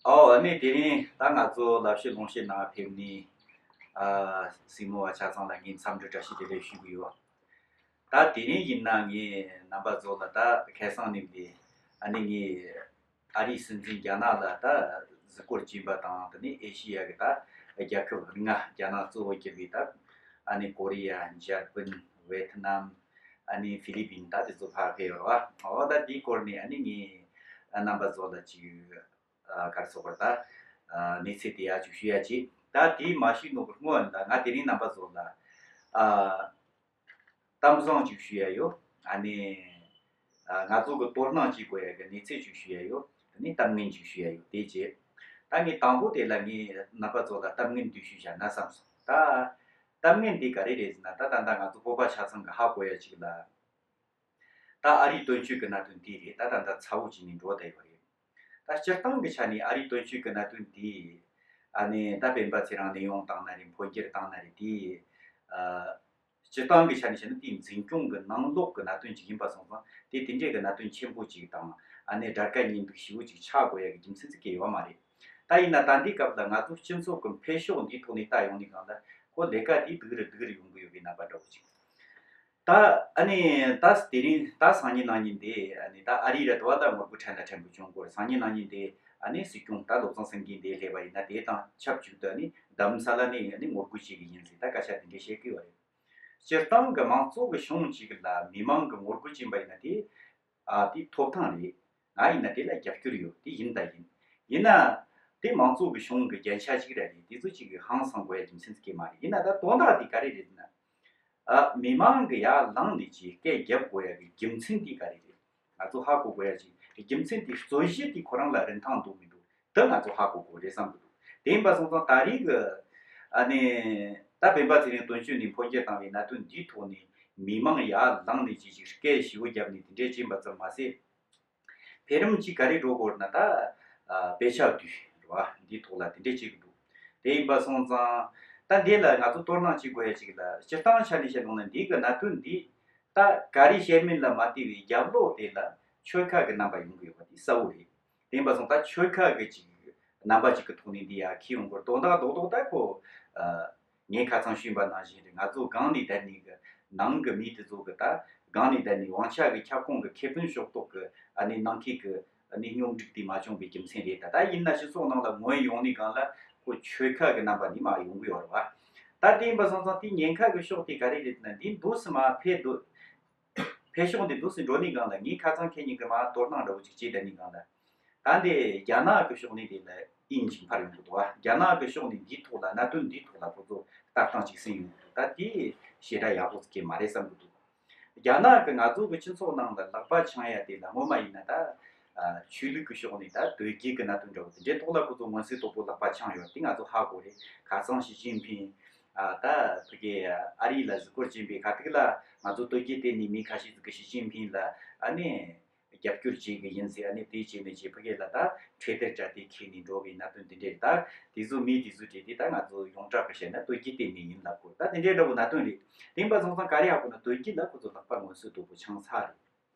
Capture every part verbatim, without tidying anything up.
ཨོ་ཨ་ནི་དེ་རིང་ད་ང་ཚོ་ལབ་བཤད་ལུང་བཤད་ནང་ཕེབས་ནི་ཨ་སྲིང་མོ་བ་ཆ་ཚང་ལ་ངས་འཚམས་འདྲི་བཀྲ་ཤིས་བདེ་ལེགས་ཞུ་གི་ཡོད། ད་དེ་རིང་ཡིན་ན་ངས་རྣམ་པ་ཚོ་ལ་ད་ཁ་སང་ནས་འདི་ཨ་ནི་ངས་ཨ་རིའི་སྲིད་འཛིན་རྒྱ་ནག་ལ་ད་གཟིགས་སྐོར་བྱིན་པ་དང་དེ་ནས་ཨེ་ཤི་ཡ་གི་ད་རྒྱལ་ཁབ་ལྔ་རྒྱ་ནག་གཙོ་བོ་གྱུར་པའི་ད་ཨ་ནི་ཀོ་རི་ཡ། འཇར་པན། ཝེ་ཐི་ནམ། ཨ་ནི་ཧྥི་ལི་པིན། ད་དེ་ཚོ་ཕར་ཕེབས་ཡོད་རེད་བ། འོ་ད་དེའི་སྐོར་ནས་ཨ་ནི་ངས་རྣམ་པ་ཚོ་ལ་ཅིག་ཨ་ག་རེ་ཟེར་དགོས་རེད་ད། ཨ་གནས་ཚུལ་དེ་ཡ་ཅིག་ཞུ་ཡ་ཅིག་ད་དེ་མ་ཞུས་ནོ་གི་སྔོན་ལ་ང་དེ་རིང་རྣམ་པ་ཚོ་ལ་ཨ་གཏམ་བཟང་ཅིག་ཞུ་ཡ་ཡོད། ཨ་ནི་ཨ་ང་ཚོ་གི་དོ་སྣང་བྱེད་དགོས་ཡ་གི་གནས་ཚུལ་ཅིག་ཞུ་ཡ་ཡོད། དེ་ནས་གཏམ་ངན་ཅིག་ཞུ་ཡ་ཡོད། དེ་རྗེས་ད་ངས་དང་པོ་དེ་ལ་ངས་རྣམ་པ་ཚོ་ལ་གཏམ་ངན་འདི་ཞུས་བཞག་ན་བསམ་སོང་ད། གཏམ་ངན་འདི་ག་རེ་རེད་ཟེར་ན། ད་ད་ལྟ་ང་ཚོ་བོད་པ་ཆ་ཚང་གི་ཧ་གོ་ཡ་ཅིག་ལ། ད་ཨ་རིའི་དོན་གཅོད་ཀྱི་གནད་དོན་འདི་རེད། ད་ད་ལྟ་ཚ་བོ་བྱས་ནས་འགྲོ་བསྡད་ཡོད་རེད། ད་སྤྱིར་བཏང་གི་ཆ་ནས་ཨ་རིའི་དོན་གཅོད་ཀྱི་གནད་དོན་འདི་ཨ་ནི་ད་སྤེན་པ་ཚེ་རིང་གནས་དབྱུང་བཏང་ན་རེད། འཕོ་འགྱུར་བཏང་ན་རེད། དེ་ཨ་སྤྱིར་བཏང་གི་ཆ་ནས་བཤད་ན་དེའི་འཛིན་སྐྱོང་གི་ནང་ལོགས་ཀྱི་གནད་དོན་ཅིག་ཡིན་པ་སོང་ཙང་། དེ་དེ་འདྲའི་གི་གནད་དོན་ཆེན་པོ་ཅིག་དང་ཨ་ནི་དགྲ་དགའ་གཉེན་སྡུག་ཞེ་པོ་ཅིག་ཆགས་དགོས་ཡ་གི་རྒྱུ་མཚན་ཅིག་གི་ཡོད་མ་རེད། ད་ཡིན་ན་ད་འདི་སྐབས་ལ་ང་ཚོ་སྤྱི་ཚོགས་ཀྱི་འཕེལ་ཕྱོགས་འདིའི་ཐོག་ནས་ལྟ་ཡོང་ནས་གང་ལ་ཁོ་ལས་ཀ་དེ་སྡུག་རུ་སྡུག་རུ་ཡོང་གི་ཡོད་པའི་རྣམ་པ་འདྲ་བོ་ཅིག་ད་ཨ་ནི་ད་དེ་རིང་ད་སང་ཉིན་གནངས་ཉིན་དེ་ཨ་ནི་ད་ཨ་རིའི་ར་དུ་བ་ད་ངོ་རྒོལ་ཕྲན་ལ་ཕྲན་བུ་བྱུང་སྐོར། སང་ཉིན་གནངས་ཉིན་དེ་ཨ་ནི་སྲིད་སྐྱོང་ད་བློ་བཟང་སེང་གེ་འདི་སླེབས་པ་ཡིན་ན། དེ་དང་ཆབས་ཅིག་ཏུ་ཨ་ནི་རྡ་རམ་ས་ལ་ནས་ཨ་ནི་ངོ་རྒོལ་བྱེད་གི་ཡིན་ཟེར་ད་སྐད་ཆ་དེ་འདྲ་བཤད་གི་ཡོད་རེད། སྤྱིར་བཏང་གི་མང་གཙོ་གི་གཞུང་གཅིག་ལ་མི་མང་གི་ངོ་རྒོལ་བྱེད་པ་ཡིན་ན་དེ་ཨ་དེ་ཐོབ་ཐང་རེད། ང་ཡིན་ན་དེ་ལ་རྒྱབ་སྐྱོར་ཡོད། དེ་ཡིན་ད་ཡིན། ཡིན་ན་དེ་མང་གཙོ་གི་གཞུང་གི་རྒྱན་ཆ་གཅིག་ར་རེད། དེ་ཚོ་གཅིག་གི་ཧང་སང་དགོས་ཡ་རྒྱུ་མཚན་ཅིག་མ་རེད། ཡིན་ན་ད་དོན་དག་དེ་ག་རེ་རེད་ན། ཨ་མི་མང་གི་ཡར་ལངས་ནས་ཅིག་སྐད་རྒྱབ་དགོས་ཡ་གི་རྒྱུ་མཚན་དེ་ག་རེ་རེད། ང་ཚོ་ཧ་གོ་དགོས་ཡ་ཅིག་རྒྱུ་མཚན་དེ་རྩོད་གཞི་དེ་ཁོ་རང་ལ་རིན་ཐང་འདུག་མི་འདུག་དེ་ང་ཚོ་ཧ་གོ་དགོས་རེད་བསམ་གི་འདུག་དེ་ཡིན་པ་སོང་ཙང་ད་རེས་ཀྱི་ཨ་ནི་ད་སྤེན་པ་ཚེ་རིང་དོན་གཅོད་ནས་འཕོ་འགྱུར་བཏང་བའི་གནད་དོན་འདིའི་ཐོག་ནས་མི་མང་ཡར་ལངས་ནས་ཅིག་ཅིག་སྐད་ཞེ་པོ་བརྒྱབ་ནས་དེ་འདྲས་བྱིན་པ་ཙམ་མ་ཟད། འཕེལ་རིམ་གཅིག་ག་རེ་འགྲོ་དགོས་ན་ད་ཨ་དཔེ་ཆ་བསྡུས་རེད་བ། འདིའི་ཐོག་ལ་དེ་འདྲས་བྱེད་ཀྱི་འདུག་དེ་ཡིན་པ་སོང་ཙང་ད་འདི་ལ་ང་ཚོ་དོ་སྣང་བྱེད་དགོས་ཡ་ཅིག་ལ། སྤྱིར་བཏང་ཆ་ནས་བཤད་ཡོང་ན་འདི་གི་གནད་དོན་འདི་ད་ག་རེ་བཤད་མིན་ལ་མ་ལྟོས་པའི་རྒྱབ་ལོགས་དེ་ལ་ཆོལ་ཁ་གི་རྣམ་པ་ཡོང་གི་ཡོད་པ་དེ་གསལ་བོ་རེད། དེ་ཡིན་པ་སོང་ད་ཆོལ་ཁ་གི་ཅིག་རྣམ་པ་ཅིག་གི་ཐོག་ནས་འདི་ཡར་འཁྱེར་ཡོང་དགོས། དོན་དག་རྡོག་རྡོག་ད་ཁོ་ཨ། ངས་ཁ་སང་ཞུས་པ་ནང་བཞིན་རེད། ང་ཚོ་སྒང་ནས་བསྡད་ནས་གི་ནང་གི་མི་དེ་ཚོ་གི་ད་སྒང་ནས་བསྡད་ནས་དབང་ཆ་གི་ཁྱབ་ཁོངས་གི་ཁེ་ཕན་ཕྱོགས་གཏོགས་གི་ཨ་ནི་གནང་མཁན་གི་ཨ་ནི་སྙོམས་སྒྲིག་དེ་མ་བྱུང་བའི་རྒྱུ་མཚན་རེད། ད་ད་ཡིན་ན་སྤྱི་ཚོགས་ནང་ལ་ངོས་ཡོང་ནས་སྒང་ལ་ཁོ་ཆོལ་ཁ་གི་རྣམ་པ་ནི་མར་ཡོང་གི་ཡོད་རེད་བ། ད་དེ་ཡིན་པ་སོང་ཙང་དེ་ཉེན་ཁ་གི་ཕྱོགས་དེ་ག་རེ་རེད་ན། འདི་འདུག་སེ་མར་འཕེལ་འདུག་འཕེལ་ཕྱོགས་འདི་འདུག་སེ་འགྲོ་ནས་སྒང་ལ་ངས་ཁ་སང་ཁེ་ཉིན་གི་མར་དོ་སྣང་འདྲ་བོ་ཅིག་བྱས་བསྡད་ནས་སྒང་ལ། ད་འདི་རྒྱ་ནག་གི་ཕྱོགས་ནས་དེ་ལ་དབྱིན་ཇི་འཕར་ཡོང་གི་འདུག་ཨ། རྒྱ་ནག་གི་ཕྱོགས་ནས་འདིའི་ཐོག་ལ་གནད་དོན་འདིའི་ཐོག་ལ་ཁོ་ཚོ་ལྟ་སྟངས་ཅིག་ཟིན་ཡོང་གི་འདུག་ད་དེ་ཞེ་དྲག་ཡག་པོ་ཟིག་གི་མ་རེད་བསམ་གི་འདུག་རྒྱ་ནག་གི་ང་ཚོ་གི་སྤྱི་ཚོགས་ནང་ལ་ལག་པ་འཆང་ཡ་དེ་ལ་ངོ་མ་ཡིན་ན་ད་ཨ་ཆོས་ལུགས་ཀྱི་ཕྱོགས་ནས་ད་དོལ་རྒྱལ་གི་གནད་དོན་འདྲ་བོ་དེ་འདྲའི་ཐོག་ལ་ཁོ་ཚོ་མངོན་གསལ་དོད་པོ་ལག་པ་འཆང་ཡོད་དེ་ང་ཚོ་ཧ་གོ་རེད། ཁ་སང་ཞི་ཅིན་ཕིང་ཨ་ད་ཕ་གི་ཨ་རི་ལ་གཟིགས་སྐོར་ཕྱིན་པའི་ཁ་ཐུག་ལ་ང་ཚོ་དོལ་རྒྱལ་དེ་ནས་མི་ཁ་ཤས་ཟིག་གི་ཞི་ཅིན་ཕིང་ལ་ཨ་ནི་རྒྱབ་སྐྱོར་བྱེད་གི་ཡིན་ཟེར། ཨ་ནི་དེ་བྱས་ནས་ཅིག་ཕ་གི་ལ་ད་འཕྲེད་དར་སྤྲད་དེ་འཁྱེར་ནས་འགྲོ་བའི་གནད་དོན་དེ་འདྲས་རེད། ད་དེ་ཚོ་མི་དེ་ཚོ་བྲིས་ཏེ་ད་ང་ཚོ་ཡོངས་གྲགས་ཀྱི་བཤད་ན་དོལ་རྒྱལ་དེ་ནས་ཡིན་ལབ་དགོས། ད་དེ་འདྲའི་འདྲ་བོ་གནད་དོན་རེད། དེ་ཡིན་པ་སོང་ཙང་ག་རེ་ཧ་གོ་ན་དོལ་རྒྱལ་ལ་ཁོ་ཚོ་ལག་པ་མངོན་གསལ་དོད་པོ་འཆང་ཚར་རེད།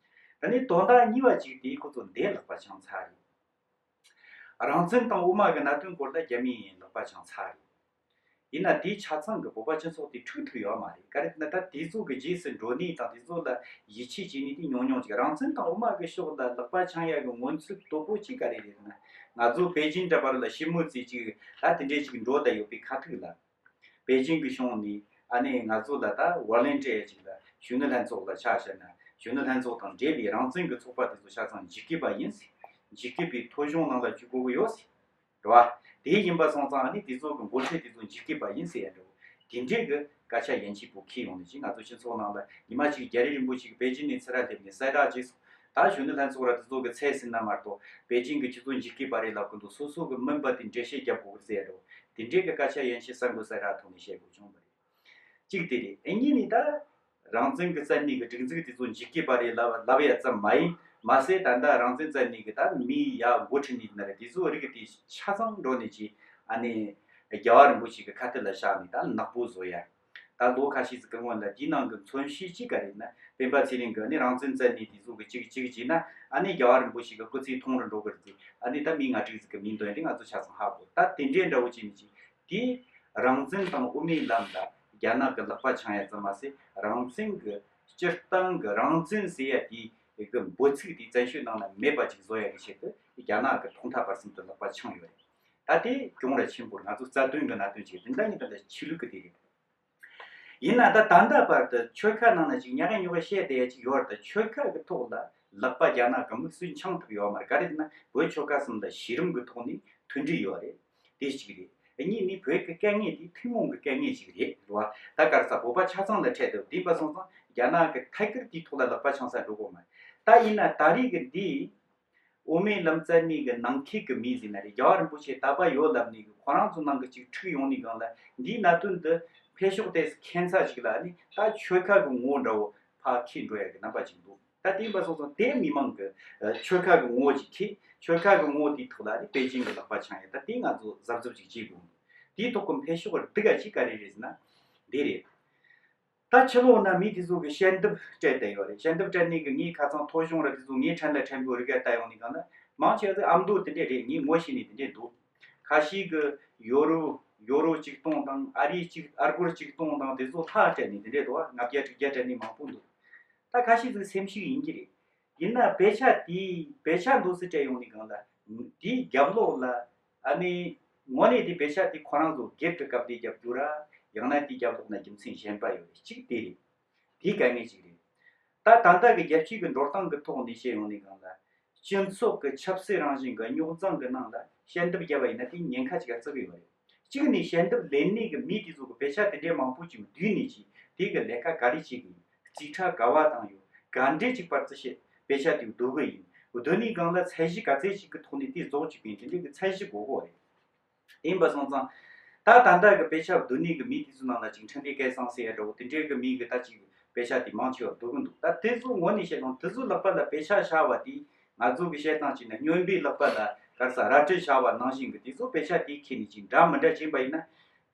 ད་ནི་དོན་དག་གཉིས་པ་གཅིག་དེ་ཁོ་ཚོ་འདས་ལག་པ་འཆང་ཚར་རེད། རང་བཙན་དང་དབུ་མ་གི་གནད་དོན་སྐོར་ལ་རྒྱ་མིས་ལག་པ་འཆང་ཚར་རེད། ཡིན་ན་དེའི་ཆ་ཚང་གི་བོད་པ་སྤྱི་ཚོགས་དེ་འཁྲུག་ཐུབ་ཡོད་མ་རེད། ག་རེ་ན་ད་དེ་ཚོ་གི་རྗེས་སུ་འགྲོ་ནས་དང་དེ་ཚོ་ལ་ཡིད་ཆེས་བྱེད་ནས་དེ་ཉུང་ཉུང་ཅིག་རང་བཙན་དང་དབུ་མ་གི་ཕྱོགས་ལ་ལག་པ་འཆང་ཡ་གི་མངོན་ཚུལ་དོད་པོ་ཅིག་ག་རེ་རེད་ན། ང་ཚོ་པེ་ཅིན་འདྲ་པར་ལ་ཞི་མོལ་རྩེ་ཅིག་ད་དེ་འདྲས་ཅིག་འགྲོ་བསྡད་ཡོད་པའི་ཁ་ཐུག་ལ། པེ་ཅིན་གྱི་གཞུང་ནས་ཨ་ནི་ང་ཚོ་ལ་ད་ཝོ་ལན་ཊི་ཡར་ཅིག་ལ་གཞོན་ནུ་ལྷན་ཚོགས་ལ་ཆ་བཞག་ན་གཞོན་ནུ་ལྷན་ཚོགས་དང་འབྲེལ་བའི་རང་བཙན་གྱི་ཚོགས་པ་དེ་ཚོ་ཆ་ཚང་འཇིགས་སྐུལ་པ་ཡིན་ཟེར། འཇིགས་སྐུལ་པའི་ཐོ་གཞུང་ནང་ལ་འཇུག་དགོས་ཀྱི་ཡོད་ཟེར། རེད་བ། དེ་ཡིན་པ་སོང་ཙང་ཨ་ནི་དེ་ཚོ་གི་འགོ་ཁྲིད་དེ་ཚོ་འཇིགས་སྐུལ་པ་ཡིན་ཟེར་ཡ་འདྲ་བོ་དེ་འདྲའི་གི་སྐད་ཆ་ཡན་ཆད་པོ་འཁྱེར་ཡོང་ནས་ཅིག་ང་ཚོ་སྤྱི་ཚོགས་ནང་ལ་ཉི་མ་གཅིག་རྒྱ་རི་རིན་པོ་ཆེ་གི་པེ་ཅིན་ནས་ཚུར་ར་སླེབས་ནས་གསལ་བསྒྲགས་བྱས་སོང་། ད་གཞོན་ནུ་ལྷན་ཚོགས་ར་དེ་ཚོ་གི་ཚད་ཟིན་ན་མ་གཏོགས་པེ་ཅིན་གི་ཁྱེད་ཚོ་འཇིགས་སྐུལ་པ་རེད་ལབ་གི་འདུག་སོ་སོ་གི་མིན་པ་དེ་འགྲེལ་བཤད་རྒྱབ་དགོས་གི་ཟེར་ཡ་འདྲ་བོ་དེ་འདྲའི་གི་སྐད་ཆ་ཡན་ཆད་གསར་འགོད་གསལ་བསྒྲགས་ཐོག་ནས་བཤད་དགོས་བྱུང་བ་རེད། གཅིག་དེ་རེད། ཨེ་གཉིས་ནི་ད་རང་བཙན་གྱི་བཙན་གནས་ཀྱི་སྒྲིག་འཛུགས་དེ་ཚོ་འཇིགས་སྐུལ་པ་རེད་ལབ་ལབ་ཡ་ཙམ་མ་ཡིན་མ་ཟད། ད་ལྟ་རང་བཙན་བཙན་གནས་ཀྱི་ད་མི་ཡ་འགོ་ཁྲིད་ནི་ན་རེད། དེ་ཚོ་རིགས་དེ་ཆ་ཚང་འགྲོ་ནས་ཀྱི་ཨ་ནི་རྒྱལ་བ་རིན་པོ་ཆེ་གི་ཁ་ཐུག་ལ་བཞག་ནས་ད་ནག་པོ་བཟོ་ཡ། ད་ལོ་ཁ་ཤས་ཟིག་གི་སྔོན་ལ་དེའི་ནང་གི་མཚོན་བྱེད་ཅིག་ག་རེ་ཡིན་ན། སྤེན་པ་ཚེ་རིང་གིས་ནི་རང་བཙན་བཙལ་ནས་དེ་ཚོ་གི་ཅིག་ཅིག་བྱས་ན། ཨ་ནི་རྒྱལ་བ་རིན་པོ་ཆེ་གི་སྐུ་ཚེ་ཐུང་རུ་འགྲོ་གི་རེད། ཨ་ནི་ད་མི་ལྔ་དྲུག་ཟིག་གི་མིང་འདོན་དེ་ང་ཚོ་ཆ་ཚང་ཧ་གོ། ད་དེ་འདྲའི་འདྲ་བོ་བྱས་ནས་ཅིག་དེ་རང་བཙན་དང་དབུ་མའི་ལམ་ལ་རྒྱ་ནག་གི་ལག་པ་འཆང་ཡ་ཙམ་མ་ཟད། རང་བཙན་གི་སྤྱིར་བཏང་གི་རང་བཙན་ཟེར་ཡ་དེ་གི་འབོད་ཚིག་དེ་བཙན་བྱོལ་ནང་ལ་མེད་པ་ཅིག་བཟོ་ཡ་གི་ཆེད་དུ་རྒྱ་ནག་གི་ཐོག་མཐའ་བར་གསུམ་དུ་ལག་པ་འཆང་ཡོད་རེད། ད་དེ་གྱོང་ར་ཆེན་པོ་རེད། ང་ཚོ་རྩ་དོན་གི་གནད་དོན་ཅིག་རེད། དེ་འདྲ་ཡིན་ད་ལྟ་ཆོས་ལུགས་གི་དེ་རེད། ཡིན་ན་ད་ད་ལྟ་བར་དུ་ཆོལ་ཁ་ནང་ན་ཅིག་ཉག་ག་ཉོག་ག་བཤད་བསྡད་ཡ་ཅིག་ཡོད་རེད། ད་ཆོལ་ཁ་གི་ཐོག་ལ་ལག་པ་རྒྱ་ནག་གི་མིག་སུན་འཆང་ཐུབ་ཡོད་མ་རེད། ག་རེ་ཟེར་ན་བོད་ཆོལ་ཁ་གསུམ་ད་གཞི་རིམ་གི་ཐོག་ནས་མཐུན་སྒྲིལ་ཡོད་རེད། དེ་གཅིག་རེད། གཉིས་ནི་བོད་ཀྱི་དཀའ་ངལ་དེ་ཐུན་མོང་གི་དཀའ་ངལ་ཅིག་རེད། རེད་བ། ད་ག་རེ་ཟེར་བོད་པ་ཆ་ཚང་ལ་འཕྲད་འདུག་དེ་ཡིན་པ་སོང་ཙང་རྒྱ་ནག་གི་ཐད་ཀར་དེའི་ཐོག་ལ་ལག་པ་འཆང་ས་འགྲོ་གི་མ་རེད། ད་ཡིན་ན་ད་རེས་ཀྱི་འདི་དབུ་མའི་ལམ་བཙལ་ནི་གི་ནང་ཁུལ་གི་མི་ཟེར་ན་རེད། རྒྱལ་བ་རིན་པོ་ཆེ་དད་པ་ཡོད་ལབ་ནི་གི་ཁོ་རང་ཚོ་ནང་གི་ཅིག་འཁྲུག་ཡོང་ནི་སྒང་ལ་འདིའི་གནད་དོན་འདི་འཕེལ་ཕྱོགས་དེ་ཁྱད་མཚར་ཅིག་ལ་ནི་ད་ཆོལ་ཁ་གི་ངོ་བོ་འདྲ་བོ་ཕར་འཁྱེར་འགྲོ་ཡ་གི་རྣམ་པ་ཅིག་འདུག་ད་དེ་ཡིན་པ་སོང་ཙང་དེ་མི་མང་གི་ཨ་ཆོལ་ཁ་གི་ངོ་བོ་ཅིག་འཁྱེར། ཆོལ་ཁ་གི་ངོ་བོ་དེའི་ཐོག་ལ་ནི་པེ་ཅིང་གི་ལག་པ་འཆང་ཡ། ད་དེ་ང་ཚོ་གཟབ་གཟབ་ཅིག་བྱེད་དགོས། དེའི་ཐོག་གི་འཕེལ་ཕྱོགས་སྡུག་ག་ཅིག་ག་རེ་རེད་ཟེར་ན་འདི་རེད། ད་ཕྱི་ལོགས་ན་མི་དེ་ཚོ་གི་ཞལ་འདེབས་སྤྲད་བསྡད་ཡོད་རེད། ཞལ་འདེབས་སྤྲད་ནི་གི་ངས་ཁ་སང་ཐོ་གཞུང་ར་དེ་ཚོ་ངའི་ཕྲན་ལ་ཕྲན་བུ་རིག་ག་ལྟ་ཡོང་ནི་སྒང་ལ་མང་ཆེ་བ་ཨ་མདོ་དེ་འདྲས་རེད། ངས་ངོ་ཤེས་ནི་དེ་འདྲས་འདུག་ཁ་ཤས་གི་ཡོ་རོ་ཡོ་རོ་གཅིག་སྟོང་དང་ཨ་རི་གཅིག་ཨ་སྒོར་གཅིག་སྟོང་དང་དེ་ཚོ་ལྷག་སྤྲད་ནི་དེ་འདྲས་འདུག་ལྔ་བརྒྱ་དྲུག་བརྒྱ་སྤྲད་ནི་མང་པོ་འདུག་ད་ཁ་ཤས་ཚོ་སེམས་ཤུགས་ཡིན་གྱི་རེད། ཡིན་ན་དཔེ་ཆ་དེ་དཔེ་ཆ་འདུག་སེ་སྤྲད་ཡོང་ནི་སྒང་ལ་དེའི་རྒྱབ་ལོགས་ལ་ཨ་ནི་དངོས་གནས་དེ་དཔེ་ཆ་དེ་ཁོ་རང་ཚོ་སྒེར་གྱི་སྐབས་དེ་རྒྱབ་རྒྱུ་ར། ཡང་ན་དེའི་རྒྱབ་ལོགས་ན་རྒྱུ་མཚན་གཞན་པ་ཡོད་རེད། གཅིག་དེ་རེད། དེའི་དཀའ་ངལ་གཅིག་རེད། ད་ད་ལྟ་གི་རྒྱལ་སྤྱི་གི་འགྲོ་སྟངས་ཀྱི་ཐོག་ནས་བཤད་ཡོང་ནི་སྒང་ལ་སྤྱི་ཚོགས་ཀྱི་ཆབ་སྲིད་རང་བཞིན་གྱི་རྙོག་འཛིང་གི་ནང་ལ་ཞལ་འདེབས་བརྒྱབ་པ་ཡིན་ན་དེ་ཉེན་ཁ་ཅིག་ག་བརྩི་གི་ཡོད་རེད། གཅིག་ནས་ཞལ་འདེབས་ལེན་ནི་གི་མི་དེ་ཚོ་གི་དཔེ་ཆ་དེ་འདྲའི་མང་པོ་ཅིག་བསྡུས་ནས་ཅིག་དེ་གི་ལས་ཀ་ག་རེ་བྱེད་གི་ཡིན། རྩིས་ཁྲ་ག་བ་བཏང་ཡོད། ག་འདྲས་ཅིག་པར་རྩིས་བྱེད་དཔེ་ཆ་དེ་བསྡུ་གི་ཡིན། བསྡུ་ནི་སྒང་ལ་ཚད་གཞི་ག་ཚད་ཅིག་གི་ཐོག་ནས་དེ་རྫོགས་བཅུག་གི་ཡིན། དེ་འདྲའི་གི་ཚད་གཞི་དགོས་གོ་རེད། དེ་ཡིན་པ་སོང་ཙང་ད་ད་ལྟ་གི་དཔེ་ཆ་བསྡུ་ནི་གི་མི་དེ་ཚོ་ནང་ལ་ཅིག་འཕྲིན་ལས་སྐལ་བཟང་ཟེར་ཡ་འདྲ་བོ་དེ་འདྲའི་གི་མི་གི་ད་ཅིག་དཔེ་ཆ་དེ་མང་ཆེ་བ་བསྡུ་གི་འདུག་ད་དེ་ཚོ་དངོས་གནས་བཤད་ན་དེ་ཚོ་ལག་པ་ལ་དཔེ་ཆ་བཞག་པ་དེ་ང་ཚོ་གི་བཤད་སྟངས་བྱས་ན་སྨྱོན་པའི་ལག་པ་ལ་ག་རེ་ཟེར་རལ་གྲི་བཞག་པ་ནང་བཞིན་གི་དེ་ཚོ་དཔེ་ཆ་དེ་ཁྱེར་ནས་ཅིག་འདྲ་མི་འདྲ་བྱས་པ་ཡིན་ན།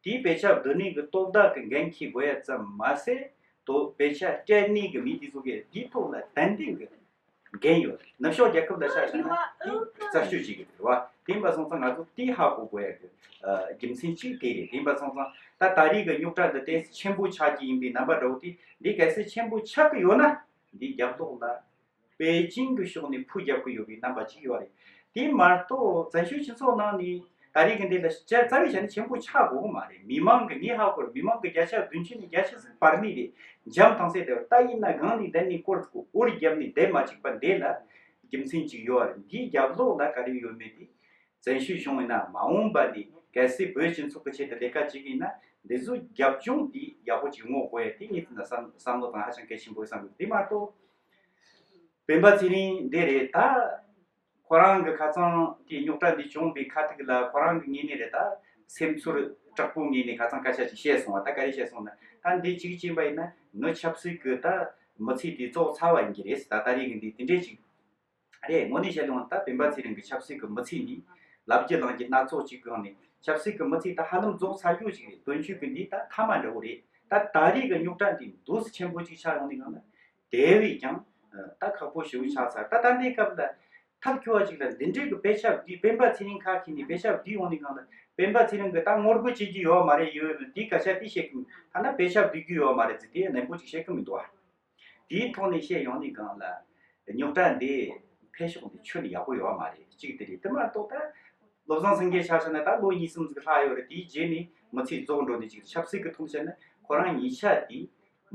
དེའི་དཔེ་ཆ་བསྡུ་ནི་གི་སྟོབས་དག་གི་འགན་འཁྱེར་དགོས་ཡ་ཙམ་མ་ཟད། དོ་དཔེ་ཆ་སྤྲད་ནི་གི་མི་དེ་ཚོ་གི་དེའི་ཐོག་ལ་ཏན་ཏན་གི་འགན་ཡོད། ནུབ་ཕྱོགས་རྒྱལ་ཁབ་ལ་ཆ་བཞག་ན་དེ་རྩད་གཅོད་བྱེད་གི་རེད་བ། དེ་ཡིན་པ་སོང་ཙང་ང་ཚོ་དེ་ཧ་གོ་དགོས་ཡ་གི་རྒྱུ་མཚན་གཅིག་དེ་རེད། དེ་ཡིན་པ་སོང་ཙང་ད་ད་རེས་གི་རྙོག་དྲ་འདི་ཏོག་ཙམ་ཆེན་པོ་ཆགས་ཀྱི་ཡིན་པའི་རྣམ་པ་འདྲ་བོ་དེ་འདི་གལ་སྲིད་ཆེན་པོ་ཆགས་གི་ཡོད་ན་འདི་རྒྱབ་ལོགས་ལ། པེ་ཅིང་གི་ཕྱོགས་ནས་ཕུ་རྒྱག་གི་ཡོད་པའི་རྣམ་པ་ཅིག་ཡོད་རེད། དེ་མ་གཏོགས་བཙན་བྱོལ་སྤྱི་ཚོགས་ནང་ནས་ད་རེས་ཀྱི་འདི་ལ་བསྐྱར་རྩ་བའི་ཆ་ནས་ཆེན་པོ་ཆགས་དགོས་ཀྱི་མ་རེད། མི་མང་གི་ངས་ཧ་གོ་རེད། མི་མང་གི་བརྒྱ་ཆ་བདུན་ཅུ་ནས་བརྒྱ་ཆ་ཟིག་བར་མི་རེད། འཇམ་ཐང་སེ་དེ་བ་ད་ཡིན་ན་སྒང་ནས་བསྡད་ནས་སྐོར་ཚུགས་འུར་བརྒྱབ་ནས་བསྡད་མ་བཅུག་པ་འདི་ལ་རྒྱུ་མཚན་ཅིག་ཡོད་རེད། འདིའི་རྒྱབ་ལོགས་ལ་ག་རེ་ཡོད་མེད་དེ་བཙན་བྱོལ་གཞུང་ཡིན་ན་མ་འོངས་པ་ནས་གལ་སྲིད་བོད་སྤྱི་ཚོགས་ཀྱི་ཆེད་དུ་ལས་ཀ་བྱེད་ཀྱི་ཡིན་ན་འདི་ཚོ་རྒྱབ་ལྗོངས་དེ་ཡག་པོ་ཅིག་ངོ་དགོས་ཡ་དེ་ངས་བསམ་བསམ་བློ་བཏང་ཧ་ཅང་གལ་ཆེན་པོ་བསམ་གི་འདུག་དེ་མ་གཏོགས། སྤེན་པ་ཚེ་རིང་འདི་རེད་ད། ཁོ་རང་གི་ཁ་སང་དེ་རྙོག་དྲ་འདི་བྱུང་བའི་ཁ་ཐུག་ལ་ཁོ་རང་གི་ངོས་ནས་རེད་ད། སེམས་ཚོར་དྲག་པོའི་ངོས་ནས་ཁ་སང་སྐད་ཆ་ཅིག་བཤད་སོང་བ། ད་ག་རེ་བཤད་སོང་ན་ད་འདི་གཅིག་བྱས་པ་ཡིན་ན་ངའི་ཆབ་སྲིད་ཀྱི་ད་མི་ཚེ་དེ་རྫོགས་ཚར་བ་ཡིན་གྱི་རེད་ཟེར། ད་ད་རེས་ཀྱི་འདི་དེ་འདྲས་ཅིག་རེད། དངོས་གནས་བཤད་ཡོང་ན་ད་སྤེན་པ་ཚེ་རིང་གི་ཆབ་སྲིད་ཀྱི་མི་ཚེ་ནི་ལབ་རྒྱུ་ལང་རྒྱུ་སྣ་ཚོགས་ཅིག་གི་སྒང་ནས་ཆབ་སྲིད་ཀྱི་མི་ཚེ་ད་ཧ་ལམ་རྫོགས་ཚར་རྒྱུ་ཅིག་རེད། དོན་གཅོད་ཀྱི་འདི་ད་མཐའ་མ་འདྲ་བོ་རེད། ད་ད་རེས་ཀྱི་རྙོག་དྲ་འདི་འདུག་སེ་ཆེན་པོ་ཅིག་ཆགས་ཡོང་ནས་སྒང་ལ། དེ་བས་ཀྱང་ད་ཁག་པོ་ཞེ་པོ་ཆགས་ཚར། ད་ད་ལྟའི་སྐབས་ལ་ཐབས་སྐྱོ་བ་ཅིག་ལ་འདི་འདྲའི་གི་དཔེ་ཆ་བསྡུས། སྤེན་པ་ཚེ་རིང་ཁ་འཁྱེར་ནས་དཔེ་ཆ་བསྡུས་ཡོང་ནས་སྒང་ལ་སྤེན་པ་ཚེ་རིང་གི་ད་ངོ་རྒོལ་བྱེད་རྒྱུ་ཡོད་མ་རེད། ཡོད་ཡོད་འདི་སྐད་ཆ་དེ་བཤད་གི་མིན། ཐ་ན་དཔེ་ཆ་བསྡུ་རྒྱུ་ཡོད་མ་རེད་ཟེར་དེ་ནན་པོ་ཅིག་བཤད་གི་མི་འདུག་ཨ། དེའི་ཐོག་ནས་བཤད་ཡོང་ནས་སྒང་ལ་རྙོག་དྲ་འདི་འཕེལ་ཕྱོགས་འདི་ཁྱོན་ནས་ཡག་པོ་ཡོད་མ་རེད། གཅིག་དེ་རེད། དེ་མ་གཏོགས་ད་བློ་བཟང་སེང་གེ་ཆ་བཞག་ན་ད་ལོ་གཉིས་གསུམ་ཟིག་ལྷག་ཡོད་རེད། དེའི་རྗེས་ནས་མི་ཚེ་རྫོགས་འགྲོ་ནི་ཅིག་རེད། ཆབ་སྲིད་ཀྱི་ཐོག་བཤད་ན་ཁོ་རང་གཉིས་ཆ་དེ་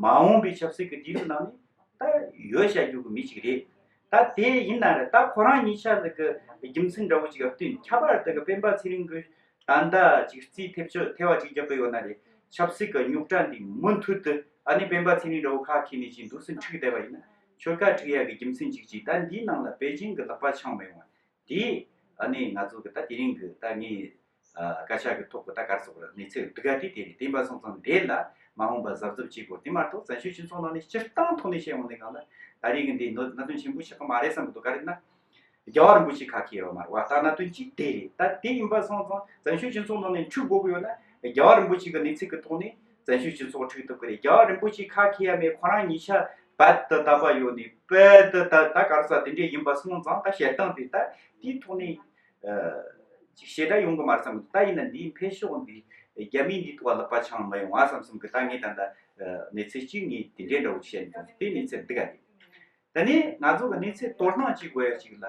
མ་འོངས་པའི་ཆབ་སྲིད་ཀྱི་དུས་སུ་ནང་ནས་ད་ཡོད་བཤད་རྒྱུ་གི་མི་ཅིག་རེད། ད་དེ་ཡིན་ན་རེད། ད་ཁོ་རང་གཉིས་ཆ་ཟིག་གི་རྒྱུ་མཚན་འདྲ་བོ་ཅིག་ག་བསྟུན་ཁྱད་པར་དུ་གི་སྤེན་པ་ཚེ་རིང་གི་ད་ལྟ་ཅིག་རྩིས་ཐེབས་ཆོག་ཐེ་བ་ཅིག་རྒྱབ་པ་ཡོད་ན་རེད། ཆབ་སྲིད་ཀྱི་རྙོག་དྲ་འདི་མུ་མཐུད་དུ་ཨ་ནི་སྤེན་པ་ཚེ་རིང་འདྲ་བོ་ཁ་འཁྱེར་ནས་ཅིག་འདུག་སེ་འཁྲུག་བསྡད་པ་ཡིན་ན་ཆོལ་ཁ་འཁྲུག་ཡག་གི་རྒྱུ་མཚན་ཅིག་ཅིག་ད་འདིའི་ནང་ལ་པེ་ཅིང་གི་ལག་པ་འཆང་མི་ཡོང་བ་འདི་ཨ་ནི་ང་ཚོ་གི་ད་དེ་རིང་གི་ད་ངའི་ཨ་སྐད་ཆ་གི་ཐོག་གི་ད་ག་རེ་ཟེར་དགོས་རེད། གནས་ཚུལ་འདི་ག་དེ་དེ་རེད། དེ་ཡིན་པ་སོང་ཙང་འདི་ལ་མ་འོངས་པ་གཟབ་གཟབ་བྱེད་དགོས། དེ་མ་གཏོགས་བཙན་བྱོལ་སྤྱི་ཚོགས་ནང་ནས་སྤྱིར་བཏང་ཐོག་ནས་བཤད་ཡོང་དུས་སྒང་ལ་ད་རེས་ཀྱི་འདི་གནད་དོན་ཆེན་པོ་ཆགས་ཀྱི་མ་རེད་བསམ་གྱི་འདུག་ག་རེ་ན། རྒྱལ་བ་རིན་པོ་ཆེ་ཁ་འཁྱེར་ཡོད་མ་རེད་བ། ད་གནད་དོན་གཅིག་དེ་རེད། ད་དེ་ཡིན་པ་སོང་ཙང་བཙན་བྱོལ་སྤྱི་ཚོགས་ནང་ནས་འཁྲུག་དགོས་ཀྱི་ཡོད་ན་རྒྱལ་བ་རིན་པོ་ཆེ་གི་གནས་ཚུལ་གྱི་ཐོག་ནས་ བཙན་བྱོལ་སྤྱི་ཚོགས་འཁྲུག་ཐུབ་ཀྱི་རེད། རྒྱལ་བ་རིན་པོ་ཆེ་ཁ་མཁས་ཡ་མེད། ཁོ་རང་ཉིད་ཆ་རྦད་དེ་དམ་པ་ཡོད་ནས་རྦད་དེ་ད་ད་ག་རེ་ཟེར་དེ་འདྲས་ཡིན་པ་སོང་ཙང་ད་བཤད་སྟངས་དེ་ད་དེའི་ཐོག་ནས་ཅིག་ཞེ་དྲག་ཡོང་གི་མ་རེད་བསམ་གི་འདུག་ད་ཡིན་ན་འདིའི་འཕེལ་ཕྱོགས་འདི་རྒྱ་མིའི་འདིའི་ཐོག་ལ་ལག་པ་འཆང་མ་ཡོང་ང་བསམ་བསམ་གི། ད་ངས་ད་ལྟ་གནས་ཚུལ་གཅིག་ངས་དེ་འདྲའི་འདྲ་བོ་བཤད་འདུག་དེ་གནས་ཚུལ་འདི་ག་རེད། ད་ནི་ང་ཚོ་གི་གནས་ཚུལ་དོ་སྣང་བྱེད་དགོས་ཡ་ཅིག་ལ།